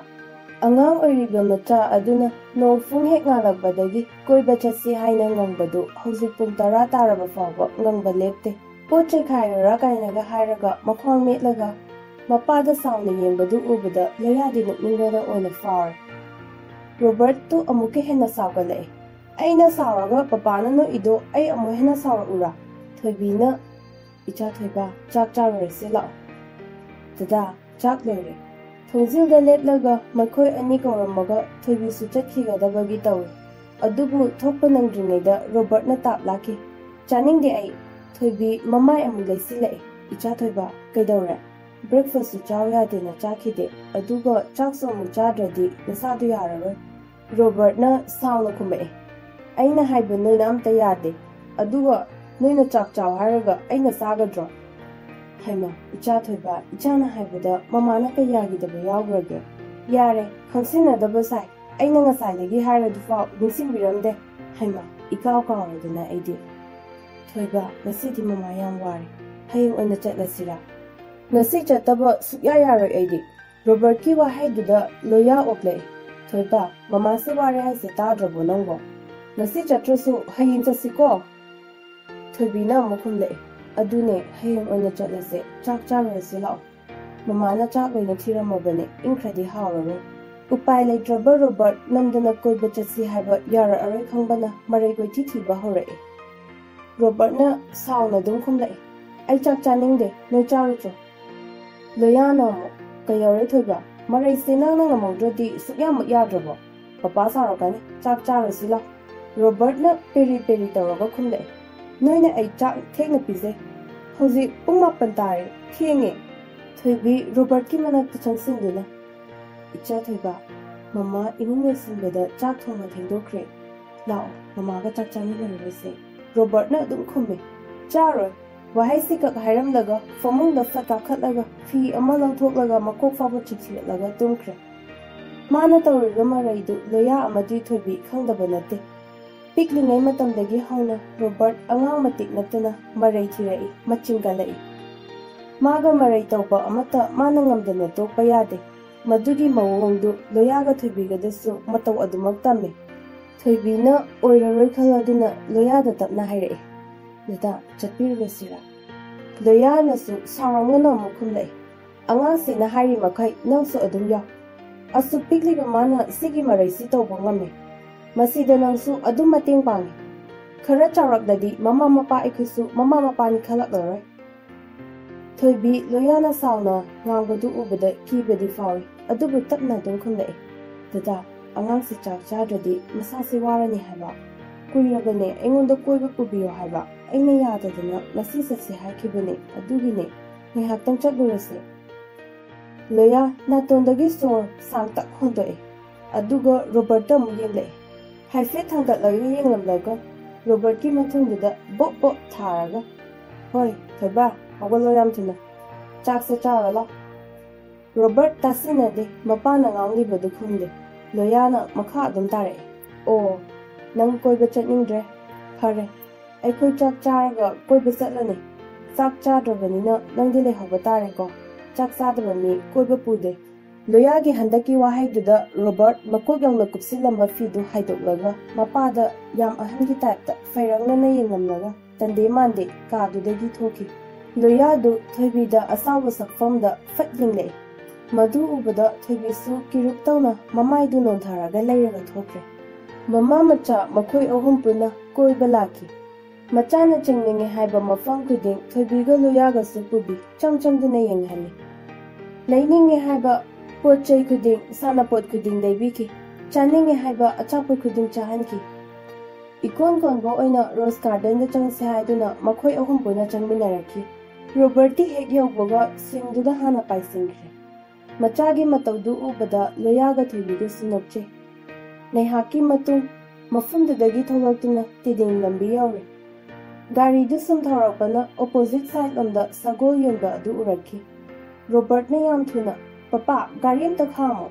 ꯑꯉꯥꯡ ꯑꯣꯏꯔꯤꯕ ꯃꯆꯥ ꯑꯗꯨꯅ ꯅꯣꯡꯐꯨꯡ ꯍꯦꯛ ꯉꯥꯜꯂꯛꯄꯗꯒꯤ ꯀꯣꯏꯕ ꯆꯠꯁꯤ ꯍꯥꯏꯅ ꯉꯪꯕꯗꯨ ꯍꯧꯖꯤꯛ ꯄꯨꯡ ꯇꯔꯥ ꯇꯥꯔꯕ ꯐꯥꯎꯕ ꯉꯪꯕ ꯂꯦꯞꯇꯦ꯫ "ꯄꯣꯠ ꯆꯩꯈꯥꯏꯔꯨꯔꯥ?" ꯀꯥꯏꯅꯒ ꯍꯥꯏꯔꯒ ꯃꯈ꯭ꯋꯥꯡ ꯃꯦꯠꯂꯒ ꯃꯄꯥꯗ ꯁꯥꯎꯅ ꯌꯦꯡꯕꯗꯨ ꯎꯕꯗ ꯂꯣꯌꯥꯗꯤ ꯅꯣꯛꯅꯤꯡꯕꯅ ꯑꯣꯏꯅ ꯐꯥꯎꯔꯦ꯫ ꯔꯣꯕꯔꯠꯇꯨ ꯑꯃꯨꯛꯀ ꯍꯦꯟꯅ ꯁꯥꯎꯒꯠꯂꯛꯑꯦ꯫ "ꯑꯩꯅ ꯁꯥꯎꯔꯒ ꯄꯄꯥꯅ ꯅꯣꯛꯏꯗꯣ ꯑꯩ ꯑꯃꯨꯛ ꯍꯦꯟꯅ ꯁꯥꯎꯔꯛꯎꯔꯥ?" ꯊꯣꯏꯕꯤꯅ, "ꯏꯆꯥ ꯊꯣꯏꯕ, ꯆꯥꯛ ꯆꯥꯔꯨꯔꯁꯤ ꯂꯥꯛꯑꯣ꯫" "ꯗꯗꯥ, ꯆꯥꯛ ꯂꯣꯏꯔꯦ꯫" ꯊꯣꯡꯖꯤꯜꯗ ꯂꯦꯞꯂꯒ ꯃꯈꯣꯏ ꯑꯅꯤ ꯀꯧꯔꯝꯃꯒ ꯊꯣꯏꯕꯤꯁꯨ ꯆꯠꯈꯤꯒꯗꯕꯒꯤ ꯇꯧꯏ꯫ ꯑꯗꯨꯕꯨ ꯊꯣꯛꯄ ꯅꯪꯗ꯭ꯔꯤꯉꯩꯗ ꯔꯣꯕꯔꯠꯅ ꯇꯥꯞ ꯂꯥꯛꯈꯤ꯫ "ꯆꯥꯅꯤꯡꯗꯦ ꯑꯩ꯫" ꯊꯣꯏꯕꯤ ꯃꯃꯥꯏ ꯑꯃꯨꯛ ꯂꯩꯁꯤꯜꯂꯛꯏ꯫ "ꯏꯆꯥ ꯊꯣꯏꯕ, ꯀꯩꯗꯧꯔꯦ? ꯕ꯭ꯔꯦꯛꯐꯥꯁꯁꯨ ꯆꯥꯎ ꯌꯥꯗꯦꯅ ꯆꯥꯈꯤꯗꯦ, ꯑꯗꯨꯒ ꯆꯥꯛꯁꯨ ꯑꯃꯨꯛ ꯆꯥꯗ꯭ꯔꯗꯤ ꯅꯁꯥꯗꯨ ꯌꯥꯔꯔꯣꯏ꯫" ꯔꯣꯕꯔꯠꯅ ꯁꯥꯎꯅ ꯈꯨꯝꯃꯛꯑꯦ꯫ "ꯑꯩꯅ ꯍꯥꯏꯕ ꯅꯣꯏꯅ ꯑꯝꯇ ꯌꯥꯗꯦ, ꯑꯗꯨꯒ ꯅꯣꯏꯅ ꯆꯥꯛ ꯆꯥꯎ ꯍꯥꯏꯔꯒ ꯑꯩꯅ ꯆꯥꯒꯗ꯭ꯔꯣ?" "ꯍꯩꯃꯥ, ꯏꯆꯥ ꯊꯣꯏꯕ, ꯏꯆꯥꯅ ꯍꯥꯏꯕꯗ ꯃꯃꯥꯅ ꯀꯩ ꯌꯥꯈꯤꯗꯕ ꯌꯥꯎꯈ꯭ꯔꯒꯦ? ꯌꯥꯔꯦ, ꯈꯪꯁꯤꯟꯅꯗꯕ ꯁꯥꯏ꯫ ꯑꯩꯅ ꯉꯁꯥꯏꯗꯒꯤ ꯍꯥꯏꯔꯗꯨꯐꯥꯎ ꯅꯤꯡꯁꯤꯡꯕꯤꯔꯝꯗꯦ꯫ ꯍꯩꯃꯥ, ꯏꯀꯥꯎ ꯀꯥꯎꯔꯗꯅ ꯑꯩꯗꯤ꯫" "ꯊꯣꯏꯕ, ꯉꯁꯤꯗꯤ ꯃꯃꯥ ꯌꯥꯝ ꯋꯥꯔꯦ꯫ ꯍꯌꯦꯡ ꯑꯣꯏꯅ ꯆꯠꯂꯁꯤꯔꯥ?" "ꯉꯁꯤ ꯆꯠꯇꯕ ꯁꯨꯛꯌꯥ ꯌꯥꯔꯣꯏ ꯑꯩꯗꯤ꯫" ꯔꯣꯕꯔꯠꯀꯤ ꯋꯥꯍꯩꯗꯨꯗ ꯂꯣꯌꯥ ꯑꯣꯛꯂꯛꯏ꯫ "ꯊꯣꯏꯕ, ꯃꯃꯥꯁꯦ ꯋꯥꯔꯦ ꯍꯥꯏꯁꯦ ꯇꯥꯗ꯭ꯔꯕꯣ ꯅꯪꯕꯣ? ꯉꯁꯤ ꯆꯠꯇ꯭ꯔꯁꯨ ꯍꯌꯦꯡ ꯆꯠꯁꯤꯀꯣ?" ꯊꯣꯏꯕꯤꯅ ꯑꯃꯨꯛ ꯈꯨꯝꯂꯛꯏ꯫ "ꯑꯗꯨꯅꯦ, ꯍꯌꯦꯡ ꯑꯣꯏꯅ ꯆꯠꯂꯁꯦ, ꯆꯥꯛ ꯆꯥꯔꯨꯔꯁꯤ ꯂꯥꯛꯑꯣ꯫ ꯃꯃꯥꯅ ꯆꯥꯛ ꯂꯣꯏꯅ ꯊꯤꯔꯝꯃꯕꯅꯦ, ꯏꯪꯈ꯭ꯔꯗꯤ ꯍꯥꯎꯔꯔꯣꯏ꯫" ꯎꯄꯥꯏ ꯂꯩꯇ꯭ꯔꯕ ꯔꯣꯕꯔꯠ ꯅꯝꯗꯅ ꯀꯣꯏꯕ ꯆꯠꯁꯤ ꯍꯥꯏꯕ ꯌꯥꯔꯛꯑꯔꯣꯏ ꯈꯪꯕꯅ ꯃꯔꯩ ꯀꯣꯏꯊꯤ ꯊꯤꯕ ꯍꯧꯔꯛꯏ꯫ ꯔꯣꯕꯔꯠꯅ ꯁꯥꯎꯅ ꯑꯗꯨꯝ ꯈꯨꯝꯂꯛꯏ꯫ "ꯑꯩ ꯆꯥꯛ ꯆꯥꯅꯤꯡꯗꯦ, ꯅꯣꯏ ꯆꯥꯔꯨꯆꯣ꯫" ꯂꯣꯌꯥꯅ ꯑꯃꯨꯛ, "ꯀꯩꯗꯧꯔꯦ ꯊꯣꯏꯕ? ꯃꯔꯩꯁꯦ ꯅꯪꯅ ꯉꯝꯍꯧꯗ꯭ꯔꯗꯤ ꯁꯨꯛꯌꯥꯃꯛ ꯌꯥꯗ꯭ꯔꯕꯣ? ꯄꯄꯥ ꯁꯥꯎꯔꯛꯀꯅꯤ, ꯆꯥꯛ ꯆꯥꯔꯨꯁꯤ ꯂꯥꯎ꯫" ꯔꯣꯕꯔꯠꯅ ꯄꯦꯔꯤ ꯄꯦꯔꯤ ꯇꯧꯔꯒ ꯈꯨꯝꯂꯛꯏ꯫ "ꯅꯣꯏꯅ ꯑꯩ ꯆꯥꯛ ꯊꯦꯡꯅ ꯄꯤꯖꯩ꯫ ꯍꯧꯖꯤꯛ ꯄꯨꯡ ꯃꯥꯄꯟ ꯇꯥꯔꯦ, ꯊꯦꯡꯉꯦ꯫" ꯊꯣꯏꯕꯤ ꯔꯣꯕꯔꯠꯀꯤ ꯃꯅꯥꯛꯇ ꯆꯪꯁꯤꯟꯗꯨꯅ, "ꯏꯆꯥ ꯊꯣꯏꯕ, ꯃꯃꯥ ꯏꯃꯨꯡ ꯂꯣꯏꯁꯤꯟꯕꯗ ꯆꯥꯛ ꯊꯣꯡꯕ ꯊꯦꯡꯗꯣꯛꯈ꯭ꯔꯦ꯫ ꯂꯥꯛꯑꯣ, ꯃꯃꯥꯒ ꯆꯥꯛ ꯆꯥꯃꯤꯟꯅꯔꯨꯔꯁꯦ꯫" ꯔꯣꯕꯔꯠꯅ ꯑꯗꯨꯝ ꯈꯨꯝꯃꯤ꯫ "ꯆꯥꯔꯣꯏ꯫" ꯋꯥꯍꯩꯁꯤ ꯈꯛ ꯍꯥꯏꯔꯝꯂꯒ ꯐꯃꯨꯡꯗ ꯐꯠ ꯀꯥꯈꯠꯂꯒ ꯐꯤ ꯑꯃ ꯂꯧꯊꯣꯛꯂꯒ ꯃꯀꯣꯛ ꯐꯥꯎꯕ ꯆꯤꯛꯊꯤꯔꯠꯂꯒ ꯇꯨꯝꯈ꯭ꯔꯦ꯫ ꯃꯥꯅ ꯇꯧꯔꯤꯕ ꯃꯔꯩꯗꯨ ꯂꯣꯌꯥ ꯑꯃꯗꯤ ꯊꯣꯏꯕꯤ ꯈꯪꯗꯕ ꯅꯠꯇꯦ꯫ ꯄꯤꯛꯂꯤꯉꯩ ꯃꯇꯝꯗꯒꯤ ꯍꯧꯅ ꯔꯣꯕꯔꯠ ꯑꯉꯥꯡ ꯃꯇꯤꯛ ꯅꯠꯇꯅ ꯃꯔꯩ ꯊꯤꯔꯛꯏ, ꯃꯆꯤꯡ ꯀꯜꯂꯛꯏ꯫ ꯃꯥꯒ ꯃꯔꯩ ꯇꯧꯕ ꯑꯃꯠꯇ ꯃꯥꯅ ꯉꯝꯗꯅ ꯇꯣꯛꯄ ꯌꯥꯗꯦ꯫ ꯃꯗꯨꯒꯤ ꯃꯑꯣꯡꯗꯨ ꯂꯣꯌꯥꯒ ꯊꯣꯏꯕꯤꯒꯗꯁꯨ ꯃꯇꯧ ꯑꯗꯨꯃꯛ ꯇꯝꯃꯤ꯫ ꯊꯣꯏꯕꯤꯅ ꯑꯣꯏꯔꯔꯣꯏ ꯈꯜꯂꯗꯨꯅ ꯂꯣꯌꯥꯗ ꯇꯞꯅ ꯍꯥꯏꯔꯛꯏ, "ꯗꯗꯥ, ꯆꯠꯄꯤꯔꯨꯔꯁꯤꯔꯥ?" ꯂꯣꯌꯥꯅꯁꯨ ꯁꯥꯎꯔꯝꯒꯅ ꯑꯃꯨꯛ ꯈꯨꯝꯂꯛꯏ, "ꯑꯉꯥꯡꯁꯤꯅ ꯍꯥꯏꯔꯤ ꯃꯈꯩ ꯅꯪꯁꯨ ꯑꯗꯨꯝ ꯌꯥꯎ꯫" ꯑꯁꯨꯛ ꯄꯤꯛꯂꯤꯕ ꯃꯥꯅ ꯁꯤꯒꯤ ꯃꯔꯩꯁꯤ ꯇꯧꯕ ꯉꯝꯃꯤ꯫ ꯃꯁꯤꯗ ꯅꯪꯁꯨ ꯑꯗꯨꯝ ꯃꯇꯦꯡ ꯄꯥꯡꯉꯤ꯫ ꯈꯔ ꯆꯥꯎꯔꯛꯂꯗꯤ ꯃꯃꯥ ꯃꯄꯥ ꯑꯩꯈꯣꯏꯁꯨ ꯃꯃꯥ ꯃꯄꯥꯅꯤ ꯈꯜꯂꯛꯂꯔꯣꯏ꯫ ꯊꯣꯏꯕꯤ ꯂꯣꯌꯥꯅ ꯁꯥꯎꯅ ꯉꯥꯡꯕꯗꯨ ꯎꯕꯗ ꯀꯤꯕꯗꯤ ꯐꯥꯎꯏ, ꯑꯗꯨꯕꯨ ꯇꯞꯅ ꯑꯗꯨꯝ ꯈꯨꯝꯂꯛꯏ, "ꯗꯗꯥ, ꯑꯉꯥꯡꯁꯤ ꯆꯥꯛ ꯆꯥꯗ꯭ꯔꯗꯤ ꯃꯁꯥꯁꯤ ꯋꯥꯔꯅꯤ ꯍꯥꯏꯕ꯫ ꯀꯨꯏꯔꯕꯅꯦ ꯑꯩꯉꯣꯟꯗ ꯀꯣꯏꯕ ꯄꯨꯕꯤꯌꯣ ꯍꯥꯏꯕ꯫ ꯑꯩꯅ ꯌꯥꯗꯗꯅ ꯉꯁꯤ ꯆꯠꯁꯦ ꯍꯥꯏꯈꯤꯕꯅꯦ, ꯑꯗꯨꯒꯤꯅꯦ꯫ ꯉꯥꯏꯍꯥꯛꯇꯪ ꯆꯠꯂꯨꯔꯁꯦ꯫" ꯂꯣꯌꯥ ꯅꯥꯇꯣꯟꯗꯒꯤ ꯁꯣꯔ ꯁꯥꯡꯇꯛ ꯍꯣꯟꯗꯣꯛꯏ, ꯑꯗꯨꯒ ꯔꯣꯕꯔꯠꯇ ꯑꯃꯨꯛ ꯌꯦꯡꯂꯛꯏ꯫ ꯍꯥꯏꯐꯦꯠ ꯊꯥꯡꯒꯠꯂꯒ ꯌꯦꯡꯂꯝꯂꯒ ꯔꯣꯕꯔꯠꯀꯤ ꯃꯊꯨꯟꯗꯨꯗ ꯕꯣꯞ ꯕꯣꯞ ꯊꯥꯔꯒ, "ꯍꯣꯏ, ꯊꯣꯏꯕ, ꯍꯧꯒꯠꯂꯣ ꯌꯥꯝ ꯊꯨꯅ꯫ ꯆꯥꯛꯁꯦ ꯆꯥꯔꯣ ꯂꯥꯎ꯫" ꯔꯣꯕꯔꯠ ꯇꯥꯁꯤꯟꯅꯗꯦ, ꯃꯄꯥꯅ ꯉꯥꯡꯂꯤꯕꯗꯨ ꯈꯨꯝꯗꯦ꯫ ꯂꯣꯌꯥꯅ ꯃꯈꯥ ꯑꯗꯨꯝ ꯇꯥꯔꯛꯏ, "ꯑꯣ, ꯅꯪ ꯀꯣꯏꯕ ꯆꯠꯅꯤꯡꯗ꯭ꯔꯦ? ꯐꯔꯦ, ꯑꯩꯈꯣꯏ ꯆꯥꯛ ꯆꯥꯔꯒ ꯀꯣꯏꯕ ꯆꯠꯂꯅꯤ꯫ ꯆꯥꯛ ꯆꯥꯗ꯭ꯔꯕꯅꯤꯅ ꯅꯪꯗꯤ ꯂꯩꯍꯧꯕ ꯇꯥꯔꯦꯀꯣ꯫ ꯆꯥꯛ ꯆꯥꯗꯕ ꯃꯤ ꯀꯣꯏꯕ ꯄꯨꯗꯦ꯫" ꯂꯣꯌꯥꯒꯤ ꯍꯟꯗꯛꯀꯤ ꯋꯥꯍꯩꯗꯨꯗ ꯔꯣꯕꯔꯠ ꯃꯀꯣꯛ ꯌꯧꯅ ꯀꯨꯞꯁꯤꯜꯂꯝꯕ ꯐꯤꯗꯨ ꯍꯥꯏꯗꯣꯛꯂꯒ ꯃꯄꯥꯗ ꯌꯥꯝ ꯑꯍꯟꯒꯤ ꯇꯥꯏꯞꯇ ꯐꯩꯔꯪꯅꯅ ꯌꯦꯡꯂꯝꯂꯒ ꯇꯟꯗꯦ ꯃꯥꯟꯗꯦ ꯀꯥꯗꯨꯗꯒꯤ ꯊꯣꯛꯈꯤ꯫ ꯂꯣꯌꯥꯗꯨ ꯊꯣꯏꯕꯤꯗ ꯑꯆꯥꯎꯕ ꯁꯛꯐꯝꯗ ꯐꯠ ꯌꯦꯡꯂꯛꯏ꯫ ꯃꯗꯨ ꯎꯕꯗ ꯊꯣꯏꯕꯤꯁꯨ ꯀꯤꯔꯨꯛ ꯇꯧꯅ ꯃꯃꯥꯏꯗꯨ ꯅꯣꯟꯊꯔꯒ ꯂꯩꯔꯒ ꯊꯣꯛꯈ꯭ꯔꯦ꯫ ꯃꯃꯥ ꯃꯆꯥ ꯃꯈꯣꯏ ꯑꯍꯨꯝ ꯄꯨꯟꯅ ꯀꯣꯏꯕ ꯂꯥꯛꯈꯤ꯫ ꯃꯆꯥꯅ ꯆꯪꯅꯤꯡꯉꯦ ꯍꯥꯏꯕ ꯃꯐꯝ ꯈꯨꯗꯤꯡ ꯊꯣꯏꯕꯤꯒ ꯂꯣꯌꯥꯒꯁꯨ ꯄꯨꯕꯤ ꯆꯪ ꯆꯪꯗꯨꯅ ꯌꯦꯡꯍꯜꯂꯤ꯫ ꯂꯩꯅꯤꯡꯉꯦ ꯍꯥꯏꯕ ꯄꯣꯠ ꯆꯩ ꯈꯨꯗꯤꯡ, ꯁꯥꯟꯅꯄꯣꯠ ꯈꯨꯗꯤꯡ ꯂꯩꯕꯤꯈꯤ꯫ ꯆꯥꯅꯤꯡꯉꯦ ꯍꯥꯏꯕ ꯑꯆꯥꯄꯣꯠ ꯈꯨꯗꯤꯡ ꯆꯥꯍꯟꯈꯤ꯫ ꯏꯀꯣꯟ ꯀꯣꯟꯕ ꯑꯣꯏꯅ ꯔꯣꯁ ꯒꯥꯔꯗꯦꯟꯗ ꯆꯪꯁꯦ ꯍꯥꯏꯗꯨꯅ ꯃꯈꯣꯏ ꯑꯍꯨꯝ ꯄꯨꯟꯅ ꯆꯪꯃꯤꯟꯅꯔꯛꯈꯤ꯫ ꯔꯣꯕꯔꯠꯇꯤ ꯍꯦꯛ ꯌꯧꯕꯒ ꯁꯤꯡꯗꯨꯗ ꯍꯥꯟꯅ ꯄꯥꯏꯁꯤꯟꯈ꯭ꯔꯦ꯫ ꯃꯆꯥꯒꯤ ꯃꯇꯧꯗꯨ ꯎꯕꯗ ꯂꯣꯌꯥꯒ ꯊꯣꯏꯕꯤꯒꯁꯨ ꯅꯣꯛꯆꯩ꯫ ꯉꯥꯏꯍꯥꯛꯀꯤ ꯃꯇꯨꯡ ꯃꯐꯝꯗꯨꯗꯒꯤ ꯊꯣꯛꯂꯛꯇꯨꯅ ꯇꯤꯗꯤꯡ ꯂꯝꯕꯤ ꯌꯧꯔꯦ꯫ ꯒꯥꯔꯤꯗꯨ ꯁꯨꯝ ꯊꯧꯔꯛꯄꯅ ꯑꯣꯄꯣꯖꯤꯠ ꯁꯥꯏꯠ ꯂꯣꯝꯗ ꯁꯒꯣꯜ ꯌꯣꯟꯕ ꯑꯗꯨ ꯎꯔꯛꯈꯤ꯫ ꯔꯣꯕꯔꯠꯅ ꯌꯥꯝ ꯊꯨꯅ, "ꯄꯄꯥ, ꯒꯥꯔꯤ ꯑꯝꯇ ꯈꯥꯝꯃꯣ꯫"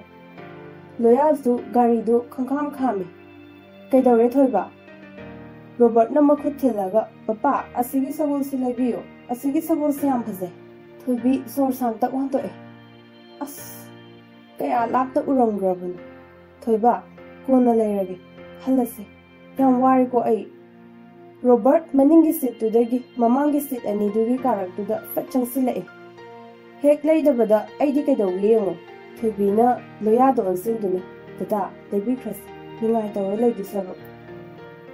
ꯂꯣꯌꯥꯁꯨ ꯒꯥꯔꯤꯗꯨ ꯈꯪꯈꯥꯝ ꯈꯥꯝꯃꯤ꯫ "ꯀꯩꯗꯧꯔꯦ ꯊꯣꯏꯕ?" ꯔꯣꯕꯔꯠꯅ ꯃꯈꯨꯠ ꯊꯤꯜꯂꯒ, "ꯄꯄꯥ, ꯑꯁꯤꯒꯤ ꯁꯒꯣꯜꯁꯤ ꯂꯩꯕꯤꯌꯨ꯫ ꯑꯁꯤꯒꯤ ꯁꯒꯣꯜꯁꯤ ꯌꯥꯝ ꯐꯖꯩ꯫" ꯊꯣꯏꯕꯤ ꯁꯣꯔ ꯁꯥꯡꯇꯛ ꯍꯣꯟꯇꯣꯛꯑꯦ꯫ "ꯑꯁ, ꯀꯌꯥ ꯂꯥꯞꯇ ꯎꯔꯝꯈ꯭ꯔꯕꯅꯣ꯫ ꯊꯣꯏꯕ, ꯀꯣꯟꯅ ꯂꯩꯔꯒꯦ꯫ ꯍꯜꯂꯁꯦ꯫ ꯌꯥꯝ ꯋꯥꯔꯦꯀꯣ ꯑꯩ꯫" ꯔꯣꯕꯔꯠ ꯃꯅꯤꯡꯒꯤ ꯁꯤꯠꯇꯨꯗꯒꯤ ꯃꯃꯥꯡꯒꯤ ꯁꯤꯠ ꯑꯅꯤꯗꯨꯒꯤ ꯀꯥꯔꯛꯇꯨꯗ ꯐꯠ ꯆꯪꯁꯤꯜꯂꯛꯏ꯫ "ꯍꯦꯛ ꯂꯩꯗꯕꯗ ꯑꯩꯗꯤ ꯀꯩꯗꯧꯏ ꯌꯦꯡꯉꯨ꯫ ꯊꯣꯏꯕꯤꯅ ꯂꯣꯌꯥꯗ ꯑꯣꯟꯁꯤꯟꯗꯨꯅ, "ꯗꯗꯥ, ꯂꯩꯕꯤꯈ꯭ꯔꯁꯤ, ꯅꯤꯡꯉꯥꯏ ꯇꯧꯔ ꯂꯩꯗꯣꯏ ꯁꯔꯨꯛ꯫"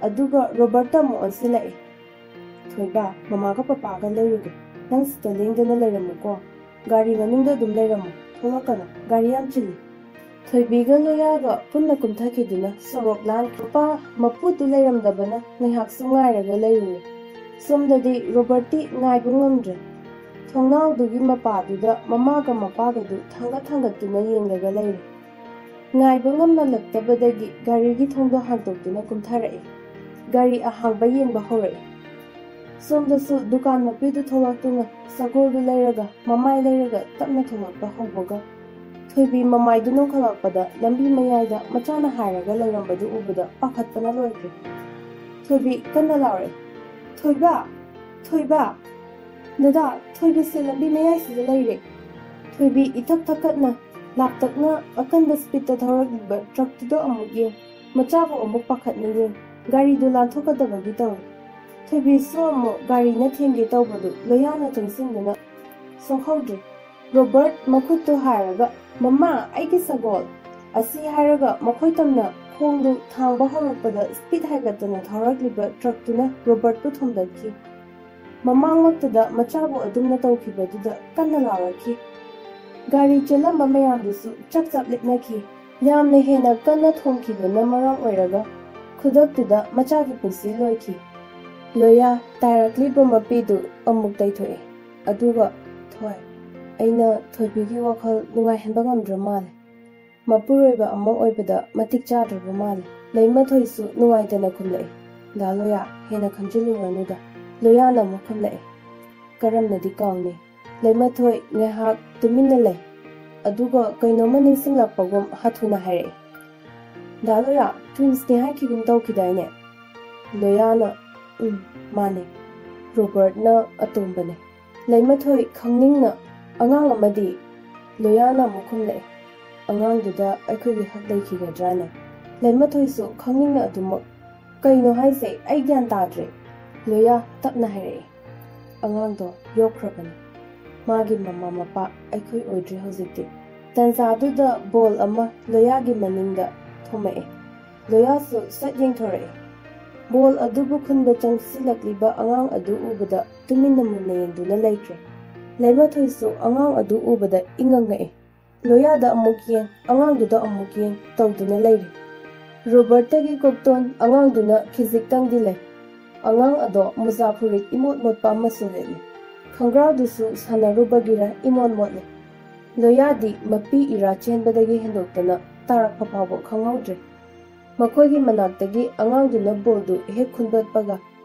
ꯑꯗꯨꯒ ꯔꯣꯕꯔꯠꯇ ꯑꯃꯨꯛ ꯑꯣꯟꯁꯤꯜꯂꯛꯏ꯫ "ꯊꯣꯏꯕ, ꯃꯃꯥꯒ ꯄꯄꯥꯒ ꯂꯩꯔꯨꯒꯦ꯫ ꯅꯪ ꯁꯤꯗ ꯂꯦꯡꯗꯅ ꯂꯩꯔꯝꯃꯨꯀꯣ꯫ ꯒꯥꯔꯤ ꯃꯅꯨꯡꯗ ꯑꯗꯨꯝ ꯂꯩꯔꯝꯃꯨ꯫ ꯊꯣꯛꯂꯛꯀꯅꯨ꯫ ꯒꯥꯔꯤ ꯌꯥꯝ ꯆꯤꯜꯂꯤ꯫" ꯊꯣꯏꯕꯤꯒ ꯂꯣꯌꯥꯒ ꯄꯨꯟꯅ ꯀꯨꯝꯊꯈꯤꯗꯨꯅ ꯁꯣꯔꯣꯛ ꯂꯥꯟꯈ꯭ꯔꯦ꯫ ꯃꯄꯥ ꯃꯄꯨꯗꯨ ꯂꯩꯔꯝꯗꯕꯅ ꯉꯥꯏꯍꯥꯛꯁꯨ ꯉꯥꯏꯔꯒ ꯂꯩꯔꯨꯔꯦ꯫ ꯁꯣꯝꯗꯗꯤ ꯔꯣꯕꯔꯠꯇꯤ ꯉꯥꯏꯕ ꯉꯝꯗ꯭ꯔꯦ꯫ ꯊꯣꯡꯅꯥꯎꯗꯨꯒꯤ ꯃꯄꯥꯗꯨꯗ ꯃꯃꯥꯒ ꯃꯄꯥꯒꯗꯨ ꯊꯥꯡꯒꯠ ꯊꯥꯡꯒꯠꯇꯨꯅ ꯌꯦꯡꯂꯒ ꯂꯩꯔꯦ꯫ ꯉꯥꯏꯕ ꯉꯝꯃꯜꯂꯛꯇꯕꯗꯒꯤ ꯒꯥꯔꯤꯒꯤ ꯊꯣꯡꯗꯣ ꯍꯥꯡꯗꯣꯛꯇꯨꯅ ꯀꯨꯝꯊꯔꯛꯏ꯫ ꯒꯥꯔꯤ ꯑꯍꯥꯡꯕ ꯌꯦꯡꯕ ꯍꯧꯔꯛꯏ꯫ ꯁꯣꯝꯗꯁꯨ ꯗꯨꯀꯥꯟ ꯃꯄꯤꯗꯨ ꯊꯣꯛꯂꯛꯇꯨꯅ ꯁꯒꯣꯜꯗꯨ ꯂꯩꯔꯒ ꯃꯃꯥꯏ ꯂꯩꯔꯒ ꯇꯞꯅ ꯊꯣꯛꯂꯛꯄ ꯍꯧꯕꯒ ꯊꯣꯏꯕꯤ ꯃꯃꯥꯏꯗꯨ ꯅꯣꯡꯈꯠꯂꯛꯄꯗ ꯂꯝꯕꯤ ꯃꯌꯥꯏꯗ ꯃꯆꯥꯅ ꯍꯥꯏꯔꯒ ꯂꯩꯔꯝꯕꯗꯨ ꯎꯕꯗ ꯄꯥꯈꯠꯄꯅ ꯂꯣꯏꯈ꯭ꯔꯦ꯫ ꯊꯣꯏꯕꯤ ꯀꯟꯅ ꯂꯥꯎꯔꯛꯏ, "ꯊꯣꯏꯕ! ꯊꯣꯏꯕ! ꯗꯗꯥ, ꯊꯣꯏꯕꯁꯦ ꯂꯝꯕꯤ ꯃꯌꯥꯏꯁꯤꯗ ꯂꯩꯔꯦ!" ꯊꯣꯏꯕꯤ ꯏꯊꯛ ꯊꯛꯀꯠꯅ ꯂꯥꯞꯇꯛꯅ ꯑꯀꯟꯕ ꯁ꯭ꯄꯤꯠꯇ ꯊꯧꯔꯛꯂꯤꯕ ꯇ꯭ꯔꯛꯇꯨꯗ ꯑꯃꯨꯛ ꯌꯦꯡ, ꯃꯆꯥꯕꯨ ꯑꯃꯨꯛ ꯄꯥꯈꯠꯅ ꯌꯦꯡ, ꯒꯥꯔꯤꯗꯨ ꯂꯥꯟꯊꯣꯛꯀꯗꯕꯒꯤ ꯇꯧꯏ꯫ ꯊꯣꯏꯕꯤꯁꯨ ꯑꯃꯨꯛ ꯒꯥꯔꯤꯅ ꯊꯦꯡꯒꯦ ꯇꯧꯕꯗꯨ ꯂꯣꯌꯥꯅ ꯆꯪꯁꯤꯟꯗꯨꯅ ꯁꯣꯛꯍꯧꯗ꯭ꯔꯦ꯫ ꯔꯣꯕꯔꯠ ꯃꯈꯨꯠꯇꯨ ꯍꯥꯏꯔꯒ, "ꯃꯃꯥ, ꯑꯩꯒꯤ ꯁꯒꯣꯜ!" ꯑꯁꯤ ꯍꯥꯏꯔꯒ ꯃꯈꯣꯏ ꯇꯝꯅ ꯈꯣꯡꯗꯨ ꯊꯥꯡꯕ ꯍꯧꯔꯛꯄꯗ ꯁ꯭ꯄꯤꯠ ꯍꯥꯏꯒꯠꯇꯅ ꯊꯧꯔꯛꯂꯤꯕ ꯇ꯭ꯔꯛꯇꯨꯅ ꯔꯣꯕꯔꯠꯄꯨ ꯊꯣꯝꯗꯠꯈꯤ꯫ ꯃꯃꯥꯡꯃꯛꯇꯗ ꯃꯆꯥꯕꯨ ꯑꯗꯨꯝꯅ ꯇꯧꯈꯤꯕꯗꯨꯗ ꯀꯟꯅ ꯂꯥꯎꯔꯛꯈꯤ꯫ ꯒꯥꯔꯤ ꯆꯦꯜꯂꯝꯕ ꯃꯌꯥꯝꯗꯨꯁꯨ ꯆꯞ ꯆꯞ ꯂꯤꯛꯅꯈꯤ꯫ ꯌꯥꯝꯅ ꯍꯦꯟꯅ ꯀꯟꯅ ꯊꯣꯝꯈꯤꯕꯅ ꯃꯔꯝ ꯑꯣꯏꯔꯒ ꯈꯨꯗꯛꯇꯨꯗ ꯃꯆꯥꯒꯤ ꯄꯨꯟꯁꯤ ꯂꯣꯏꯈꯤ꯫ ꯂꯣꯌꯥ, ꯇꯥꯏꯔꯛꯂꯤꯕ ꯃꯄꯤꯗꯨ ꯑꯃꯨꯛ ꯇꯩꯊꯣꯛꯏ꯫ ꯑꯗꯨꯒ, "ꯊꯣꯏ, ꯑꯩꯅ ꯊꯣꯏꯕꯤꯒꯤ ꯋꯥꯈꯜ ꯅꯨꯡꯉꯥꯏꯍꯟꯕ ꯉꯝꯗ꯭ꯔ ꯃꯥꯜꯂꯦ꯫ ꯃꯄꯨꯔꯣꯏꯕ ꯑꯃ ꯑꯣꯏꯕꯗ ꯃꯇꯤꯛ ꯆꯥꯗ꯭ꯔꯕ ꯃꯥꯜꯂꯦ꯫" ꯂꯩꯃꯊꯣꯏꯁꯨ ꯅꯨꯡꯉꯥꯏꯇꯅ ꯈꯨꯝꯂꯛꯏ, "ꯗꯥ ꯂꯣꯌꯥ, ꯍꯦꯟꯅ ꯈꯟꯖꯤꯜꯂꯨꯔꯅꯨꯗ꯫" ꯂꯣꯌꯥꯅ ꯑꯃꯨꯛ ꯈꯨꯝꯂꯛꯏ, "ꯀꯔꯝꯅꯗꯤ ꯀꯥꯎꯅꯤ?" ꯂꯩꯃꯊꯣꯏ ꯉꯥꯏꯍꯥꯛ ꯇꯨꯃꯤꯟꯅ ꯂꯩ꯫ ꯑꯗꯨꯒ ꯀꯩꯅꯣꯝꯃ ꯅꯤꯡꯁꯤꯡꯂꯛꯄꯒꯨꯝ ꯍꯥꯊꯨꯅ ꯍꯥꯏꯔꯛꯏ, "ꯗꯥ ꯂꯣꯌꯥ, ꯇ꯭ꯋꯤꯟꯁꯅꯤ ꯍꯥꯏꯈꯤꯒꯨꯝ ꯇꯧꯈꯤꯗꯥꯏꯅꯦ?" ꯂꯣꯌꯥꯅ, "ꯎꯝ, ꯃꯥꯅꯦ꯫ ꯔꯣꯕꯔꯠꯅ ꯑꯇꯣꯝꯕꯅꯦ꯫" ꯂꯩꯃꯊꯣꯏ ꯈꯪꯅꯤꯡꯅ, "ꯑꯉꯥꯡ ꯑꯃꯗꯤ?" ꯂꯣꯌꯥꯅ ꯑꯃꯨꯛ ꯈꯨꯝꯂꯛꯑꯦ, "ꯑꯉꯥꯡꯗꯨꯗ ꯑꯩꯈꯣꯏꯒꯤ ꯍꯛ ꯂꯩꯈꯤꯒꯗ꯭ꯔꯥꯅꯦ?" ꯂꯩꯃꯊꯣꯏꯁꯨ ꯈꯪꯅꯤꯡꯅ ꯑꯗꯨꯃꯛ, "ꯀꯩꯅꯣ ꯍꯥꯏꯁꯦ? ꯑꯩ ꯒ꯭ꯌꯥꯟ ꯇꯥꯗ꯭ꯔꯦ꯫" ꯂꯣꯌꯥ ꯇꯞꯅ ꯍꯥꯏꯔꯛꯑꯦ, "ꯑꯉꯥꯡꯗꯣ ꯌꯣꯛꯈ꯭ꯔꯕꯅꯤ꯫ ꯃꯥꯒꯤ ꯃꯃꯥ ꯃꯄꯥ ꯑꯩꯈꯣꯏ ꯑꯣꯏꯗ꯭ꯔꯦ ꯍꯧꯖꯤꯛꯇꯤ꯫ ꯇꯥꯟꯖꯥꯗꯨꯗ ꯕꯣꯜ ꯑꯃ ꯂꯣꯌꯥꯒꯤ ꯃꯅꯤꯡꯗ ꯊꯣꯝꯃꯛꯑꯦ꯫ ꯂꯣꯌꯥꯁꯨ ꯁꯠ ꯌꯦꯡꯊꯣꯔꯛꯑꯦ꯫ ꯕꯣꯜ ꯑꯗꯨꯕꯨ ꯈꯨꯟꯕ ꯆꯪꯁꯤꯜꯂꯛꯂꯤꯕ ꯑꯉꯥꯡ ꯑꯗꯨ ꯎꯕꯗ ꯇꯨꯃꯤꯟꯅ ꯃꯨꯟꯅ ꯌꯦꯡꯗꯨꯅ ꯂꯩꯈ꯭ꯔꯦ꯫ ꯂꯩꯃꯊꯣꯏꯁꯨ ꯑꯉꯥꯡ ꯑꯗꯨ ꯎꯕꯗ ꯏꯉꯛ ꯉꯛꯑꯦ꯫ ꯂꯣꯌꯥꯗ ꯑꯃꯨꯛ ꯌꯦꯡ, ꯑꯉꯥꯡꯗꯨꯗ ꯑꯃꯨꯛ ꯌꯦꯡ ꯇꯧꯗꯨꯅ ꯂꯩꯔꯤ꯫ ꯔꯣꯕꯔꯠꯇꯒꯤ ꯀꯣꯛꯇꯣꯟ ꯑꯉꯥꯡꯗꯨꯅ ꯈꯤꯖꯤꯛꯇꯪꯗꯤ ꯂꯩ꯫ ꯑꯉꯥꯡ ꯑꯗꯣ ꯃꯨꯖꯥ ꯐꯨꯔꯤꯠ ꯏꯃꯣꯠ ꯃꯣꯠꯄ ꯑꯃꯁꯨ ꯂꯤꯠꯂꯤ꯫ ꯈꯣꯡꯒ꯭ꯔꯥꯎꯗꯨꯁꯨ ꯁꯥꯟꯅꯔꯨꯕꯒꯤꯔ ꯏꯃꯣꯠ ꯃꯣꯠꯂꯤ꯫ ꯂꯣꯌꯥꯗꯤ ꯃꯄꯤ ꯏꯔꯥ ꯆꯦꯟꯕꯗꯒꯤ ꯍꯦꯟꯗꯣꯛꯇꯅ ꯇꯥꯔꯛꯄ ꯐꯥꯎꯕ ꯈꯪꯍꯧꯗ꯭ꯔꯦ꯫ ꯃꯈꯣꯏꯒꯤ ꯃꯅꯥꯛꯇꯒꯤ ꯑꯉꯥꯡꯗꯨꯅ ꯕꯣꯜꯗꯨ ꯍꯦꯛ ꯈꯨꯟꯒꯠꯄꯒ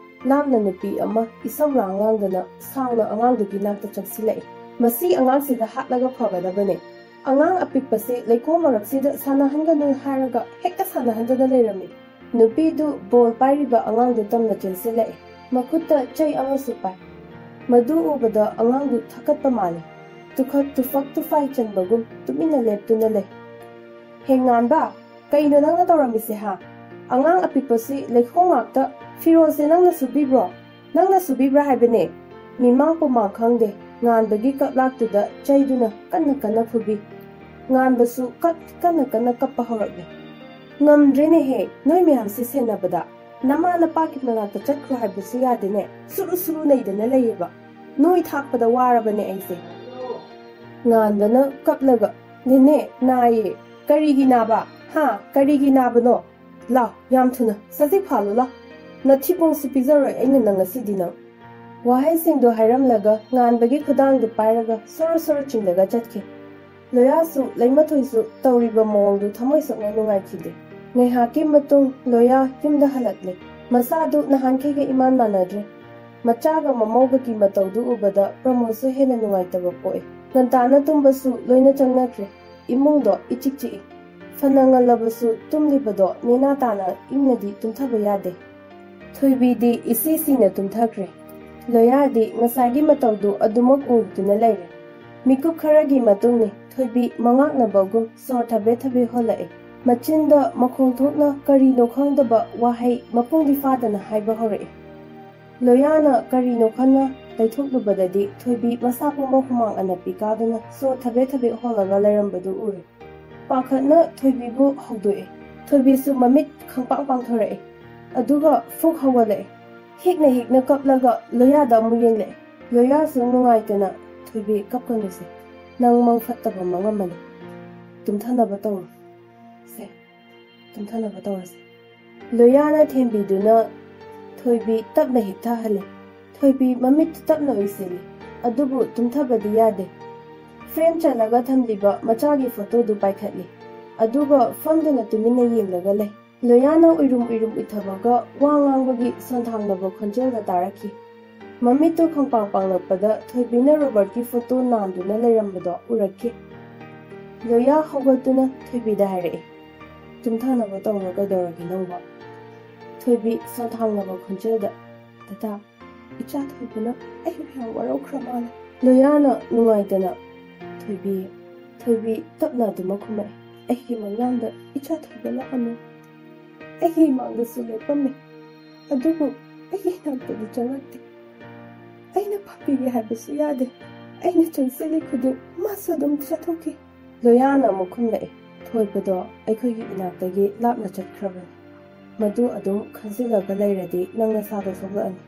ꯂꯥꯞꯅ ꯅꯨꯄꯤ ꯑꯃ ꯏꯁꯧ ꯂꯥꯡ ꯂꯥꯡꯗꯅ ꯁꯥꯎꯅ ꯑꯉꯥꯡꯗꯨꯒꯤ ꯅꯥꯛꯇ ꯆꯪꯁꯤꯜꯂꯛꯏ꯫ "ꯃꯁꯤ ꯑꯉꯥꯡꯁꯤꯗ ꯍꯥꯠꯂꯒ ꯐꯒꯗꯕꯅꯦ꯫ ꯑꯉꯥꯡ ꯑꯄꯤꯛꯄꯁꯤ ꯂꯩꯈꯣꯝ ꯃꯔꯛꯁꯤꯗ ꯁꯥꯟꯅꯍꯟꯒꯅꯨ ꯍꯥꯏꯔꯒ ꯍꯦꯛꯇ ꯁꯥꯟꯅꯍꯟꯗꯨꯅ ꯂꯩꯔꯝꯃꯤ꯫" ꯅꯨꯄꯤꯗꯨ ꯕꯣꯜ ꯄꯥꯏꯔꯤꯕ ꯑꯉꯥꯡꯗꯨ ꯇꯝꯅ ꯆꯦꯟꯁꯤꯜꯂꯛꯏ꯫ ꯃꯈꯨꯠꯇ ꯆꯩ ꯑꯃꯁꯨ ꯄꯥꯏ꯫ ꯃꯗꯨ ꯎꯕꯗ ꯑꯉꯥꯡꯗꯨ ꯊꯛꯀꯠꯄ ꯃꯥꯜꯂꯤ꯫ ꯇꯨꯈꯠ ꯇꯨꯐꯛ ꯇꯨꯐꯥꯏ ꯆꯟꯕꯒꯨꯝ ꯇꯨꯃꯤꯟꯅ ꯂꯦꯞꯇꯨꯅ ꯂꯩ꯫ "ꯍꯦ ꯉꯥꯟꯕ, ꯀꯩꯅꯣ ꯅꯪꯅ ꯇꯧꯔꯝꯃꯤꯁꯦ ꯍꯥ? ꯑꯉꯥꯡ ꯑꯄꯤꯛꯄꯁꯤ ꯂꯩꯈꯣꯝ ꯉꯥꯛꯇ, ꯐꯤꯔꯣꯜꯁꯦ ꯅꯪꯅ ꯁꯨꯕꯤꯕ꯭ꯔꯣ? ꯅꯪꯅ ꯁꯨꯕꯤꯕ꯭ꯔꯥ ꯍꯥꯏꯕꯅꯦ?" ꯃꯤꯃꯥꯡ ꯄꯨꯃꯥꯡ ꯈꯪꯗꯦ, ꯉꯥꯟꯕꯒꯤ ꯀꯞꯂꯥꯛꯇꯨꯗ ꯆꯩꯗꯨꯅ ꯀꯟꯅ ꯀꯟꯅ ꯐꯨꯕꯤ꯫ ꯉꯥꯟꯕꯁꯨ ꯀꯠ ꯀꯟꯅ ꯀꯟꯅ ꯀꯞꯄ ꯍꯧꯔꯛꯂꯦ꯫ "ꯉꯝꯗ꯭ꯔꯦꯅꯦꯍꯦ, ꯅꯣꯏ ꯃꯌꯥꯝꯁꯤ ꯁꯦꯟꯅꯕꯗ꯫ ꯅꯃꯥ ꯅꯄꯥꯒꯤ ꯃꯅꯥꯛꯇ ꯆꯠꯈ꯭ꯔꯣ ꯍꯥꯏꯕꯁꯨ ꯌꯥꯗꯦꯅꯦ, ꯁꯨꯔꯨ ꯁꯨꯔꯨ ꯅꯩꯗꯅ ꯂꯩꯌꯦꯕ꯫ ꯅꯣꯏ ꯊꯥꯛꯄꯗ ꯋꯥꯔꯕꯅꯦ ꯑꯩꯁꯦ꯫" ꯉꯥꯟꯕꯅ ꯀꯞꯂꯒ, "ꯅꯦꯅꯦ, ꯅꯥꯏꯌꯦ꯫" "ꯀꯔꯤꯒꯤ ꯅꯥꯕ? ꯍꯥ? ꯀꯔꯤꯒꯤ ꯅꯥꯕꯅꯣ? ꯂꯥꯎ, ꯌꯥꯝ ꯊꯨꯅ ꯁꯖꯤꯛ ꯐꯥꯜꯂꯨ ꯂꯥꯎ꯫ ꯅꯊꯤꯕꯣꯡꯁꯨ ꯄꯤꯖꯔꯣꯏ ꯑꯩꯅ ꯅꯪ ꯉꯁꯤꯗꯤ ꯅꯪ꯫" ꯋꯥꯍꯩꯁꯤꯡꯗꯨ ꯍꯥꯏꯔꯝꯂꯒ ꯉꯥꯟꯕꯒꯤ ꯈꯨꯗꯥꯡꯗꯨ ꯄꯥꯏꯔꯒ ꯁꯣꯔꯣ ꯁꯣꯔꯣ ꯆꯤꯡꯂꯒ ꯆꯠꯈꯤ꯫ ꯂꯣꯌꯥꯁꯨ ꯂꯩꯃꯊꯣꯏꯁꯨ ꯇꯧꯔꯤꯕ ꯃꯑꯣꯡꯗꯨ ꯊꯃꯣꯏ ꯁꯣꯛꯅ ꯅꯨꯡꯉꯥꯏꯈꯤꯗꯦ꯫ ꯉꯥꯏꯍꯥꯛꯀꯤ ꯃꯇꯨꯡ ꯂꯣꯌꯥ ꯌꯨꯝꯗ ꯍꯜꯂꯛꯂꯦ꯫ ꯃꯁꯥꯗꯨ ꯅꯍꯥꯟꯈꯩꯒ ꯏꯃꯥꯟ ꯃꯥꯟꯅꯗ꯭ꯔꯦ꯫ ꯃꯆꯥꯒ ꯃꯃꯧꯒꯒꯤ ꯃꯇꯧꯗꯨ ꯎꯕꯗ ꯄ꯭ꯔꯃꯣꯗꯁꯨ ꯍꯦꯟꯅ ꯅꯨꯡꯉꯥꯏꯇꯕ ꯄꯣꯛꯏ꯫ ꯉꯟꯇꯥꯅ ꯇꯨꯝꯕꯁꯨ ꯂꯣꯏꯅ ꯆꯪꯅꯈ꯭ꯔꯦ꯫ ꯏꯃꯨꯡꯗꯣ ꯏꯆꯤꯛ ꯆꯤꯛꯏ꯫ ꯐꯅ ꯉꯜꯂꯕꯁꯨ ꯇꯨꯝꯂꯤꯕꯗꯣ ꯅꯦꯅꯥ ꯇꯥꯅ ꯏꯪꯅꯗꯤ ꯇꯨꯝꯊꯕ ꯌꯥꯗꯦ꯫ ꯊꯣꯏꯕꯤꯗꯤ ꯏꯁꯤ ꯁꯤꯅ ꯇꯨꯝꯊꯈ꯭ꯔꯦ꯫ ꯂꯣꯌꯥꯗꯤ ꯉꯁꯥꯏꯒꯤ ꯃꯇꯧꯗꯨ ꯑꯗꯨꯃꯛ ꯎꯗꯨꯅ ꯂꯩꯔꯦ꯫ ꯃꯤꯀꯨꯞ ꯈꯔꯒꯤ ꯃꯇꯨꯡꯅꯤ ꯊꯣꯏꯕꯤ ꯃꯉꯥꯛꯅꯕꯒꯨꯝ ꯁꯣꯔ ꯊꯕꯦ ꯊꯕꯦ ꯍꯣꯜꯂꯛꯏ꯫ ꯃꯆꯤꯟꯗ ꯃꯈꯣꯜ ꯊꯣꯛꯅ ꯀꯔꯤꯅꯣ ꯈꯪꯗꯕ ꯋꯥꯍꯩ ꯃꯄꯨꯡꯗꯤ ꯐꯥꯗꯅ ꯍꯥꯏꯕ ꯍꯧꯔꯛꯏ꯫ ꯂꯣꯌꯥꯅ ꯀꯔꯤꯅꯣ ꯈꯟꯅ ꯇꯩꯊꯣꯛꯂꯨꯕꯗꯗꯤ ꯊꯣꯏꯕꯤ ꯃꯁꯥ ꯄꯨꯝꯕ ꯍꯨꯃꯥꯡ ꯑꯅꯞꯄꯤ ꯀꯥꯗꯨꯅ ꯁꯣ ꯊꯕꯦ ꯊꯕꯦ ꯍꯣꯜꯂꯒ ꯂꯩꯔꯝꯕꯗꯨ ꯎꯔꯦ꯫ ꯄꯥꯈꯠꯅ ꯊꯣꯏꯕꯤꯕꯨ ꯍꯧꯗꯣꯛꯑꯦ꯫ ꯊꯣꯏꯕꯤꯁꯨ ꯃꯃꯤꯠ ꯈꯪꯄꯥꯡ ꯄꯥꯡꯊꯣꯔꯛꯑꯦ꯫ ꯑꯗꯨꯒ ꯐꯨꯛ ꯍꯧꯒꯠꯂꯛꯑꯦ꯫ ꯍꯤꯛꯅ ꯍꯤꯛꯅ ꯀꯞꯂꯒ ꯂꯣꯌꯥꯗ ꯑꯃꯨꯛ ꯌꯦꯡꯂꯛꯑꯦ꯫ ꯂꯣꯌꯥꯁꯨ ꯅꯨꯡꯉꯥꯏꯇꯅ, "ꯊꯣꯏꯕꯤ, ꯀꯞꯀꯅꯨꯁꯦ꯫ ꯅꯪ ꯃꯪ ꯐꯠꯇꯕ ꯃꯪꯉꯝꯃꯅꯤ꯫ ꯇꯨꯝꯊꯅꯕ ꯇꯧꯔꯣ꯫ ꯁꯦ, ꯇꯨꯝꯊꯅꯕ ꯇꯧꯔꯁꯦ꯫" ꯂꯣꯌꯥꯅ ꯊꯦꯝꯕꯤꯗꯨꯅ ꯊꯣꯏꯕꯤ ꯇꯞꯅ ꯍꯤꯞꯊꯍꯜꯂꯦ꯫ ꯊꯣꯏꯕꯤ ꯃꯃꯤꯠꯇꯨ ꯇꯞꯅ ꯎꯏꯁꯤꯜꯂꯤ꯫ ꯑꯗꯨꯕꯨ ꯇꯨꯝꯊꯕꯗꯤ ꯌꯥꯗꯦ꯫ ꯐ꯭ꯔꯦꯝ ꯆꯜꯂꯒ ꯊꯝꯂꯤꯕ ꯃꯆꯥꯒꯤ ꯐꯣꯇꯣꯗꯨ ꯄꯥꯏꯈꯠꯂꯤ꯫ ꯑꯗꯨꯒ ꯐꯝꯗꯨꯅ ꯇꯨꯃꯤꯟꯅ ꯌꯦꯡꯂꯒ ꯂꯩ꯫ ꯂꯣꯌꯥꯅ ꯎꯏꯔꯨꯝ ꯎꯏꯔꯨꯝ ꯎꯏꯊꯕꯒ ꯋꯥ ꯉꯥꯡꯕꯒꯤ ꯁꯣꯟꯊꯥꯡꯅꯕ ꯈꯣꯟꯖꯦꯜꯒ ꯇꯥꯔꯛꯈꯤ꯫ ꯃꯃꯤꯠꯇꯨ ꯈꯪꯄꯥꯡ ꯄꯥꯡꯂꯛꯄꯗ ꯊꯣꯏꯕꯤꯅ ꯔꯣꯕꯔꯠꯀꯤ ꯐꯣꯇꯣ ꯅꯥꯟꯗꯨꯅ ꯂꯩꯔꯝꯕꯗꯣ ꯎꯔꯛꯈꯤ꯫ ꯂꯣꯌꯥ ꯍꯧꯒꯠꯇꯨꯅ ꯊꯣꯏꯕꯤꯗ ꯍꯥꯏꯔꯛꯏ, "ꯇꯨꯝꯊꯅꯕ ꯇꯧꯔꯣ, ꯀꯩꯗꯧꯔꯒꯦ ꯅꯪꯕꯣ?" ꯊꯣꯏꯕꯤ ꯁꯣꯟꯊꯥꯡꯅꯕ ꯈꯣꯟꯖꯦꯜꯗ, "ꯗꯗꯥ, ꯏꯆꯥ ꯊꯣꯏꯕꯅ ꯑꯩꯕꯨ ꯌꯥꯝ ꯋꯥꯔꯧꯈ꯭ꯔ ꯃꯥꯜꯂꯦ꯫" ꯂꯣꯌꯥꯅ ꯅꯨꯡꯉꯥꯏꯇꯅ, "ꯊꯣꯏꯕꯤ, ꯊꯣꯏꯕꯤ," ꯇꯞꯅ ꯑꯗꯨꯃꯛ ꯈꯨꯝꯃꯛꯏ, "ꯑꯩꯒꯤ ꯃꯪꯂꯥꯟꯗ ꯏꯆꯥ ꯊꯣꯏꯕ ꯂꯥꯛꯑꯝꯃꯤ꯫ ꯑꯩꯒꯤ ꯏꯃꯥꯡꯗꯁꯨ ꯂꯦꯞꯄꯝꯃꯤ꯫ ꯑꯗꯨꯕꯨ ꯑꯩꯒꯤ ꯏꯅꯥꯛꯇꯗꯤ ꯆꯪꯂꯛꯇꯦ꯫ ꯑꯩꯅ ꯐꯝꯕꯤꯒꯦ ꯍꯥꯏꯕꯁꯨ ꯌꯥꯗꯦ꯫ ꯑꯩꯅ ꯆꯪꯁꯤꯜꯂꯤ ꯈꯨꯗꯤꯡ ꯃꯥꯁꯨ ꯑꯗꯨꯝ ꯆꯠꯊꯣꯛꯈꯤ꯫" ꯂꯣꯌꯥꯅ ꯑꯃꯨꯛ ꯈꯨꯝꯂꯛꯏ, "ꯊꯣꯏꯕꯗꯣ ꯑꯩꯈꯣꯏꯒꯤ ꯏꯅꯥꯛꯇꯒꯤ ꯂꯥꯞꯅ ꯆꯠꯈ꯭ꯔꯕꯅꯤ꯫ ꯃꯗꯨ ꯑꯗꯨꯝ ꯈꯟꯖꯤꯜꯂꯒ ꯂꯩꯔꯗꯤ ꯅꯪ ꯅꯁꯥꯗꯣ ꯁꯣꯛꯂꯛꯑꯅꯤ꯫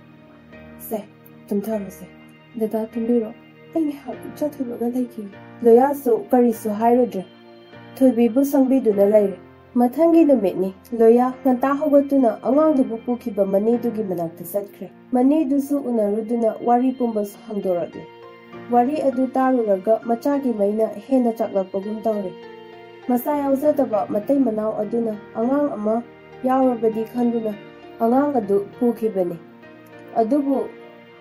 ꯁꯦ, ꯇꯨꯝꯊꯔꯣꯁꯦ꯫ ꯗꯗꯥ ꯇꯨꯝꯕꯤꯔꯣ꯫ ꯑꯩ ꯉꯥꯏꯍꯥꯛ ꯏꯆꯥ ꯊꯣꯏꯕꯒ ꯂꯩꯈꯤꯒꯦ꯫" ꯂꯣꯌꯥꯁꯨ ꯀꯔꯤꯁꯨ ꯍꯥꯏꯔꯨꯗ꯭ꯔꯦ꯫ ꯊꯣꯏꯕꯤꯕꯨ ꯁꯪꯕꯤꯗꯨꯅ ꯂꯩꯔꯦ꯫ ꯃꯊꯪꯒꯤ ꯅꯨꯃꯤꯠꯅꯤ꯫ ꯂꯣꯌꯥ ꯉꯟꯇꯥ ꯍꯧꯒꯠꯇꯨꯅ ꯑꯉꯥꯡꯗꯨꯕꯨ ꯄꯨꯈꯤꯕ ꯃꯅꯦꯗꯨꯒꯤ ꯃꯅꯥꯛꯇ ꯆꯠꯈ꯭ꯔꯦ꯫ ꯃꯅꯦꯗꯨꯁꯨ ꯎꯅꯔꯨꯗꯨꯅ ꯋꯥꯔꯤ ꯄꯨꯝꯕꯁꯨ ꯍꯪꯗꯣꯔꯛꯂꯦ꯫ ꯋꯥꯔꯤ ꯑꯗꯨ ꯇꯥꯔꯨꯔꯒ ꯃꯆꯥꯒꯤ ꯃꯩꯅ ꯍꯦꯟꯅ ꯆꯥꯛꯂꯛꯄꯒꯨꯝ ꯇꯧꯔꯦ꯫ ꯃꯆꯥ ꯌꯥꯎꯖꯗꯕ ꯃꯇꯩ ꯃꯅꯥꯎ ꯑꯗꯨꯅ ꯑꯉꯥꯡ ꯑꯃ ꯌꯥꯎꯔꯕꯗꯤ ꯈꯟꯗꯨꯅ ꯑꯉꯥꯡ ꯑꯗꯨ ꯄꯨꯈꯤꯕꯅꯤ꯫ ꯑꯗꯨꯕꯨ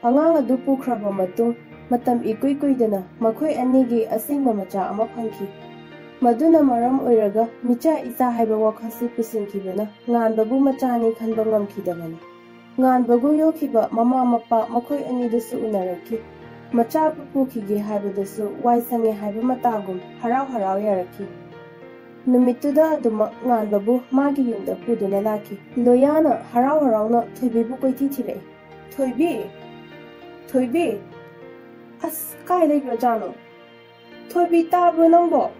ꯑꯉꯥꯡ ꯑꯗꯨ ꯄꯨꯈ꯭ꯔꯕ ꯃꯇꯨꯡ ꯃꯇꯝ ꯏꯀꯨꯏ ꯀꯨꯏꯗꯅ ꯃꯈꯣꯏ ꯑꯅꯤꯒꯤ ꯑꯁꯦꯡꯕ ꯃꯆꯥ ꯑꯃ ꯐꯪꯈꯤ꯫ ꯃꯗꯨꯅ ꯃꯔꯝ ꯑꯣꯏꯔꯒ ꯃꯤꯆꯥ ꯏꯆꯥ ꯍꯥꯏꯕ ꯋꯥꯈꯜꯁꯤ ꯄꯨꯁꯤꯟꯈꯤꯕꯅ ꯉꯥꯟꯕꯕꯨ ꯃꯆꯥꯅꯤ ꯈꯟꯕ ꯉꯝꯈꯤꯗꯕꯅꯤ꯫ ꯉꯥꯟꯕꯒꯨ ꯌꯣꯛꯈꯤꯕ ꯃꯃꯥ ꯃꯄꯥ ꯃꯈꯣꯏ ꯑꯅꯤꯗꯨꯁꯨ ꯎꯅꯔꯛꯈꯤ꯫ ꯃꯆꯥ ꯄꯨꯈꯤꯒꯦ ꯍꯥꯏꯕꯗꯨꯁꯨ ꯋꯥꯏ ꯁꯪꯉꯦ ꯍꯥꯏꯕ ꯃꯇꯥꯒꯨꯝ ꯍꯔꯥꯎ ꯍꯔꯥꯎ ꯌꯥꯔꯛꯈꯤ꯫ ꯅꯨꯃꯤꯠꯇꯨꯗ ꯑꯗꯨꯃꯛ ꯉꯥꯟꯕꯕꯨ ꯃꯥꯒꯤ ꯌꯨꯝꯗ ꯄꯨꯗꯨꯅ ꯂꯥꯛꯈꯤ꯫ ꯂꯣꯌꯥꯅ ꯍꯔꯥꯎ ꯍꯔꯥꯎꯅ ꯊꯣꯏꯕꯤꯕꯨ ꯀꯣꯏꯊꯤ ꯊꯤꯔꯛꯏ꯫ "ꯊꯣꯏꯕꯤ, "ꯊꯣꯏꯕꯤ, ꯑꯁ, ꯀꯥꯏ ꯂꯩꯈ꯭ꯔꯖꯥꯠꯅꯣ? ꯊꯣꯏꯕꯤ, ꯇꯥꯕ꯭ꯔꯣ ꯅꯪꯕꯣ?"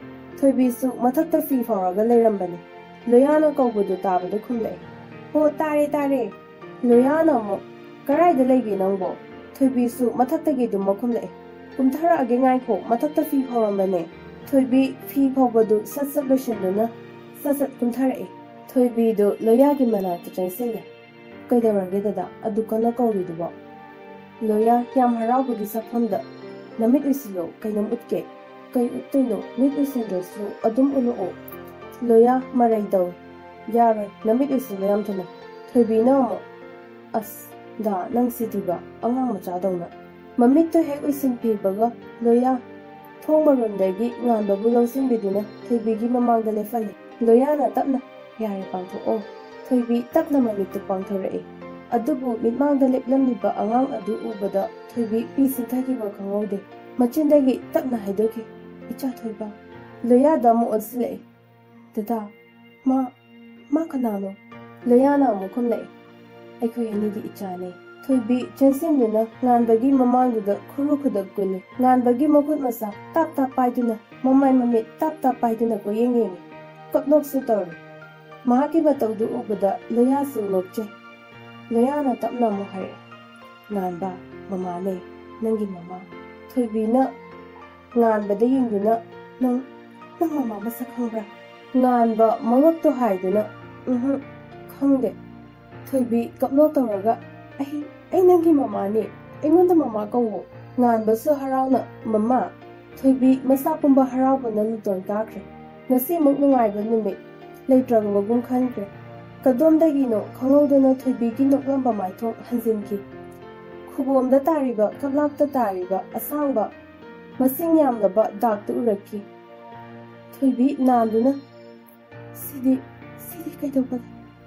ꯊꯣꯏꯕꯤꯁꯨ ꯃꯊꯛꯇ ꯐꯤ ꯐꯧꯔꯒ ꯂꯩꯔꯝꯕꯅꯤ꯫ ꯂꯣꯌꯥꯅ ꯀꯧꯕꯗꯨ ꯇꯥꯕꯗ ꯈꯨꯝꯂꯛꯏ꯫ "ꯍꯣ, ꯇꯥꯔꯦ, ꯇꯥꯔꯦ꯫" ꯂꯣꯌꯥꯅ ꯑꯃꯨꯛ, "ꯀꯔꯥꯏꯗ ꯂꯩꯒꯦ ꯅꯪꯕꯣ?" ꯊꯣꯏꯕꯤꯁꯨ ꯃꯊꯛꯇꯒꯤ ꯑꯗꯨꯝ ꯈꯨꯝꯂꯛꯏ꯫ "ꯀꯨꯝꯊꯔꯛꯑꯒꯦ, ꯉꯥꯏꯈꯣ, ꯃꯊꯛꯇ ꯐꯤ ꯐꯧꯔꯝꯕꯅꯦ꯫" ꯊꯣꯏꯕꯤ ꯐꯤ ꯐꯧꯕꯗꯨ ꯁꯠ ꯁꯠ ꯂꯣꯏꯁꯤꯟꯗꯨꯅ ꯁꯠ ꯁꯠ ꯀꯨꯝꯊꯔꯛꯏ꯫ ꯊꯣꯏꯕꯤꯗꯨ ꯂꯣꯌꯥꯒꯤ ꯃꯅꯥꯛꯇ ꯆꯪꯁꯤꯜꯂꯦ꯫ "ꯀꯩꯗꯧꯔꯒꯦ ꯗꯗꯥ, ꯑꯗꯨꯛ ꯀꯟꯅ ꯀꯧꯔꯤꯗꯨꯕꯣ?" ꯂꯣꯌꯥ ꯌꯥꯝ ꯍꯔꯥꯎꯕꯒꯤ ꯁꯛꯐꯝꯗ, "ꯅꯃꯤꯠ ꯎꯏꯁꯤꯜꯂꯣ, ꯀꯩꯅꯣꯝ ꯎꯠꯀꯦ꯫" "ꯀꯩ ꯎꯠꯇꯣꯏꯅꯣ? ꯃꯤꯠ ꯎꯏꯁꯤꯟꯗ꯭ꯔꯁꯨ ꯑꯗꯨꯝ ꯎꯠꯂꯛꯑꯣ꯫" ꯂꯣꯌꯥ ꯃꯔꯩ ꯇꯧꯏ꯫ "ꯌꯥꯔꯣꯏ, ꯅꯃꯤꯠ ꯎꯏꯁꯤꯜꯂꯣ ꯌꯥꯝ ꯊꯨꯅ꯫" ꯊꯣꯏꯕꯤꯅ ꯑꯃꯨꯛ, "ꯑꯁ, ꯗꯥ, ꯅꯪ ꯁꯤꯗꯤꯕ, ꯑꯉꯥꯡ ꯃꯆꯥꯗꯧꯅ꯫" ꯃꯃꯤꯠꯇꯨ ꯍꯦꯛ ꯎꯏꯁꯤꯟꯈꯤꯕꯒ ꯂꯣꯌꯥ ꯊꯣꯡ ꯃꯔꯨꯝꯗꯒꯤ ꯉꯥꯟꯕꯕꯨ ꯂꯧꯁꯤꯟꯕꯤꯗꯨꯅ ꯊꯣꯏꯕꯤꯒꯤ ꯃꯃꯥꯡꯗ ꯂꯦꯞꯍꯜꯂꯤ꯫ ꯂꯣꯌꯥꯅ ꯇꯞꯅ, "ꯌꯥꯔꯦ, ꯄꯥꯡꯊꯣꯛꯑꯣ꯫" ꯊꯣꯏꯕꯤ ꯇꯞꯅ ꯃꯃꯤꯠꯇꯨ ꯄꯥꯡꯊꯣꯔꯛꯏ꯫ ꯑꯗꯨꯕꯨ ꯃꯤꯠꯃꯥꯡꯗ ꯂꯦꯞꯂꯝꯂꯤꯕ ꯑꯉꯥꯡ ꯑꯗꯨ ꯎꯕꯗ ꯊꯣꯏꯕꯤ ꯄꯤ ꯁꯤꯟꯊꯈꯤꯕ ꯈꯪꯍꯧꯗꯦ꯫ ꯃꯆꯤꯟꯗꯒꯤ ꯇꯞꯅ ꯍꯥꯏꯗꯣꯛꯈꯤ, "ꯏꯆꯥ ꯊꯣꯏꯕ꯫" ꯂꯣꯌꯥꯗ ꯑꯃꯨꯛ ꯑꯣꯟꯁꯤꯜꯂꯛꯏ꯫ "ꯗꯗꯥ, ꯃꯥ, ꯃꯥ ꯀꯅꯥꯅꯣ?" ꯂꯣꯌꯥꯅ ꯑꯃꯨꯛ ꯈꯨꯝꯂꯛꯏ, "ꯑꯩꯈꯣꯏ ꯑꯅꯤꯒꯤ ꯏꯆꯥꯅꯦ꯫" ꯊꯣꯏꯕꯤ ꯆꯦꯟꯁꯤꯟꯗꯨꯅ ꯉꯥꯟꯕꯒꯤ ꯃꯃꯥꯡꯗꯨꯗ ꯈꯨꯔꯨ ꯈꯨꯗꯛ ꯀꯨꯜꯂꯤ꯫ ꯉꯥꯟꯕꯒꯤ ꯃꯈꯨꯠ ꯃꯁꯥ ꯇꯥꯞ ꯇꯥꯞ ꯄꯥꯏꯗꯨꯅ, ꯃꯃꯥꯏ ꯃꯃꯤꯠ ꯇꯥꯞ ꯇꯥꯞ ꯄꯥꯏꯗꯨꯅ ꯀꯣꯏꯌꯦꯡ ꯌꯦꯡꯉꯤ꯫ ꯀꯞꯅꯣꯛꯁꯨ ꯇꯧꯔꯤ꯫ ꯃꯍꯥꯛꯀꯤ ꯃꯇꯧꯗꯨ ꯎꯕꯗ ꯂꯣꯌꯥꯁꯨ ꯅꯣꯛꯆꯩ꯫ ꯂꯣꯌꯥꯅ ꯇꯞꯅ ꯑꯃꯨꯛ ꯍꯥꯏꯔꯛꯏ, "ꯉꯥꯟꯕ, ꯃꯃꯥꯅꯦ, ꯅꯪꯒꯤ ꯃꯃꯥ꯫" ꯊꯣꯏꯕꯤꯅ ꯉꯥꯟꯕꯗ ꯌꯦꯡꯗꯨꯅ, "ꯅꯪ, ꯅꯪ ꯃꯃꯥ ꯃꯁꯛ ꯈꯪꯕ꯭ꯔꯥ?" ꯉꯥꯟꯕ ꯃꯉꯛꯇꯣ ꯍꯥꯏꯗꯨꯅ, "ꯎꯝꯍꯨꯝ, ꯈꯪꯗꯦ꯫" ꯊꯣꯏꯕꯤ ꯀꯞꯅꯣꯛ ꯇꯧꯔꯒ, "ꯑꯩ, ꯑꯩ ꯅꯪꯒꯤ ꯃꯃꯥꯅꯦ, ꯑꯩꯉꯣꯟꯗ ꯃꯃꯥ ꯀꯧꯋꯣ꯫" ꯉꯥꯟꯕꯁꯨ ꯍꯔꯥꯎꯅ, "ꯃꯃꯥ?" ꯊꯣꯏꯕꯤ ꯃꯁꯥ ꯄꯨꯝꯕ ꯍꯔꯥꯎꯕꯅ ꯂꯨꯇꯣꯟ ꯀꯥꯈ꯭ꯔꯦ꯫ ꯉꯁꯤꯃꯨꯛ ꯅꯨꯡꯉꯥꯏꯕ ꯅꯨꯃꯤꯠ ꯂꯩꯇ꯭ꯔꯕꯒꯨꯝ ꯈꯟꯈ꯭ꯔꯦ꯫ ꯀꯗꯣꯝꯗꯒꯤꯅꯣ ꯈꯪꯍꯧꯗꯅ ꯊꯣꯏꯕꯤꯒꯤ ꯅꯣꯛꯂꯝꯕ ꯃꯥꯏꯊꯣꯡ ꯍꯟꯖꯤꯟꯈꯤ꯫ ꯈꯨꯕꯣꯝꯗ ꯇꯥꯔꯤꯕ, ꯈꯞꯂꯥꯛꯇ ꯇꯥꯔꯤꯕ ꯑꯁꯥꯡꯕ ꯃꯁꯤꯡ ꯌꯥꯝꯂꯕ ꯗꯥꯛꯇꯨ ꯎꯔꯛꯈꯤ꯫ ꯊꯣꯏꯕꯤ ꯅꯥꯟꯗꯨꯅ, "ꯁꯤꯗꯤ, ꯁꯤꯗꯤ ꯀꯩꯗꯧꯕꯅꯣ?"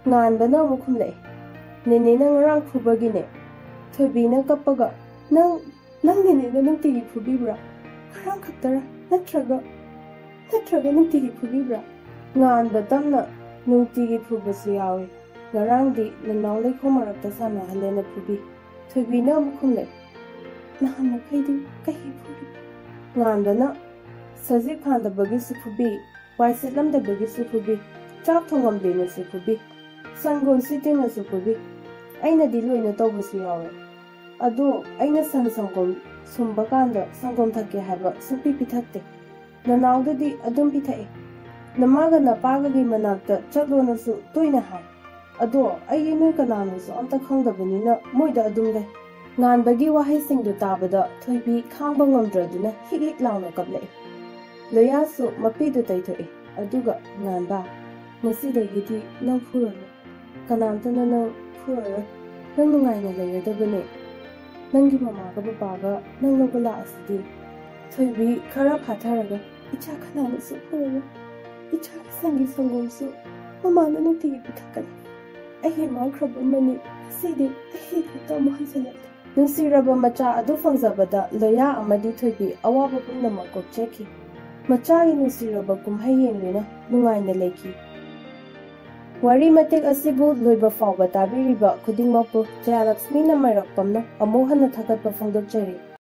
ꯉꯥꯟꯕꯅ ꯑꯃꯨꯛ ꯈꯨꯝꯂꯛꯏ, "ꯅꯦꯅꯦꯅ ꯉꯔꯥꯡ ꯐꯨꯕꯒꯤꯅꯦ꯫" ꯊꯣꯏꯕꯤꯅ ꯀꯞꯄꯒ, "ꯅꯪ, ꯅꯪ ꯅꯦꯅꯦꯅ ꯅꯨꯡꯇꯤꯒꯤ ꯐꯨꯕꯤꯕ꯭ꯔꯥ? ꯉꯔꯥꯡ ꯈꯛꯇꯔꯥ? ꯅꯠꯇ꯭ꯔꯒ, ꯅꯠꯇ꯭ꯔꯒ ꯅꯨꯡꯇꯤꯒꯤ ꯐꯨꯕꯤꯕ꯭ꯔꯥ?" ꯉꯥꯟꯕ ꯇꯞꯅ, "ꯅꯨꯡꯇꯤꯒꯤ ꯐꯨꯕꯁꯨ ꯌꯥꯎꯏ꯫ ꯉꯔꯥꯡꯗꯤ ꯅꯅꯥꯎ ꯂꯩꯈꯣꯝ ꯃꯔꯛꯇ ꯁꯥꯟꯅꯍꯜꯂꯦꯅ ꯐꯨꯕꯤ꯫" ꯊꯣꯏꯕꯤꯅ ꯑꯃꯨꯛ ꯈꯨꯝꯂꯛꯏ, ꯅꯍꯥꯟ ꯃꯈꯩꯗꯤ ꯀꯩꯒꯤ ꯐꯨꯔꯤꯕ? ꯉꯥꯟꯕꯅ ꯁꯖꯤꯛ ꯐꯥꯟꯗꯕꯒꯤꯁꯨ ꯐꯨꯕꯤ, ꯋꯥꯏ ꯁꯤꯠꯂꯝꯗꯕꯒꯤꯁꯨ ꯐꯨꯕꯤ, ꯆꯥꯛ ꯊꯣꯡꯉꯝꯗꯦꯅꯁꯨ ꯐꯨꯕꯤ, ꯁꯪꯒꯣꯝ ꯁꯤꯠꯇꯦꯅꯁꯨ ꯐꯨꯕꯤ꯫ ꯑꯩꯅꯗꯤ ꯂꯣꯏꯅ ꯇꯧꯕꯁꯨ ꯌꯥꯎꯔꯦ꯫ ꯑꯗꯣ ꯑꯩꯅ ꯁꯟ ꯁꯪꯒꯣꯝ ꯁꯨꯝꯕ ꯀꯥꯟꯗ ꯁꯪꯒꯣꯝ ꯊꯛꯀꯦ ꯍꯥꯏꯕ ꯁꯨꯡꯄꯤ ꯄꯤꯊꯛꯇꯦ꯫ ꯅꯅꯥꯎꯗꯗꯤ ꯑꯗꯨꯝ ꯄꯤꯊꯛꯏ꯫ ꯅꯃꯥꯒ ꯅꯄꯥꯒꯒꯤ ꯃꯅꯥꯛꯇ ꯆꯠꯂꯣꯅꯁꯨ ꯇꯣꯏꯅ ꯍꯥꯏ꯫ ꯑꯗꯣ ꯑꯩꯗꯤ ꯅꯣꯏ ꯀꯅꯥꯅꯣꯁꯨ ꯑꯝꯇ ꯈꯪꯗꯕꯅꯤꯅ ꯃꯣꯏꯗ ꯑꯗꯨꯝ ꯂꯩ꯫ ꯉꯥꯟꯕꯒꯤ ꯋꯥꯍꯩꯁꯤꯡꯗꯨ ꯇꯥꯕꯗ ꯊꯣꯏꯕꯤ ꯈꯥꯡꯕ ꯉꯝꯗ꯭ꯔꯗꯨꯅ ꯍꯤꯛ ꯍꯤꯛ ꯂꯥꯎꯅ ꯀꯞꯂꯛꯏ꯫ ꯂꯣꯌꯥꯁꯨ ꯃꯄꯤꯗꯨ ꯇꯩꯊꯣꯛꯏ꯫ ꯑꯗꯨꯒ, "ꯉꯥꯟꯕ, ꯉꯁꯤꯗꯒꯤꯗꯤ ꯅꯪ ꯐꯨꯔꯅꯨ꯫ ꯀꯅꯥꯝꯇꯅ ꯅꯪ ꯐꯨꯔꯔꯣꯏ꯫ ꯅꯪ ꯅꯨꯡꯉꯥꯏꯅ ꯂꯩꯔꯗꯕꯅꯦ꯫ ꯅꯪꯒꯤ ꯃꯃꯥꯒ ꯕꯕꯥꯒ ꯅꯪ ꯂꯧꯕ ꯂꯥꯛꯑꯁꯤꯗꯤ?" ꯊꯣꯏꯕꯤ ꯈꯔ ꯐꯥꯊꯔꯒ, "ꯏꯆꯥ ꯀꯅꯥꯅꯁꯨ ꯐꯨꯔꯔꯣꯏ꯫ ꯏꯆꯥꯒꯤ ꯁꯟꯒꯤ ꯁꯪꯒꯣꯝꯁꯨ ꯃꯃꯥꯅ ꯅꯨꯡꯇꯤꯒꯤ ꯄꯤꯊꯛꯀꯅꯤ꯫ ꯑꯩ ꯃꯥꯡꯈ꯭ꯔꯕ ꯑꯃꯅꯤ꯫ ꯉꯁꯤꯗꯤ ꯑꯩ ꯈꯛꯇ ꯑꯃꯨꯛ ꯍꯟꯖꯤꯜꯂꯛꯂꯦ꯫" ꯅꯨꯡꯁꯤꯔꯕ ꯃꯆꯥ ꯑꯗꯨ ꯐꯪꯖꯕꯗ ꯂꯣꯌꯥ ꯑꯃꯗꯤ ꯊꯣꯏꯕꯤ ꯑꯋꯥꯕ ꯄꯨꯝꯅꯃꯛ ꯀꯣꯛꯆꯈꯤ꯫ ꯃꯆꯥꯒꯤ ꯅꯨꯡꯁꯤꯔꯕ ꯀꯨꯝꯍꯩ ꯌꯦꯡꯗꯨꯅ ꯅꯨꯡꯉꯥꯏꯅ ꯂꯩꯈꯤ꯫ ꯋꯥꯔꯤ ꯃꯇꯦꯛ ꯑꯁꯤꯕꯨ ꯂꯣꯏꯕ ꯐꯥꯎꯕ ꯇꯥꯕꯤꯔꯤꯕ ꯈꯨꯗꯤꯡꯃꯛꯄꯨ ꯖꯌꯂꯛꯁꯃꯤ ꯅꯃꯥꯏꯔꯣꯛꯄꯝꯅ ꯑꯃꯨꯛ ꯍꯟꯅ ꯊꯥꯒꯠꯄ ꯐꯣꯡꯗꯣꯛꯆꯔꯤ꯫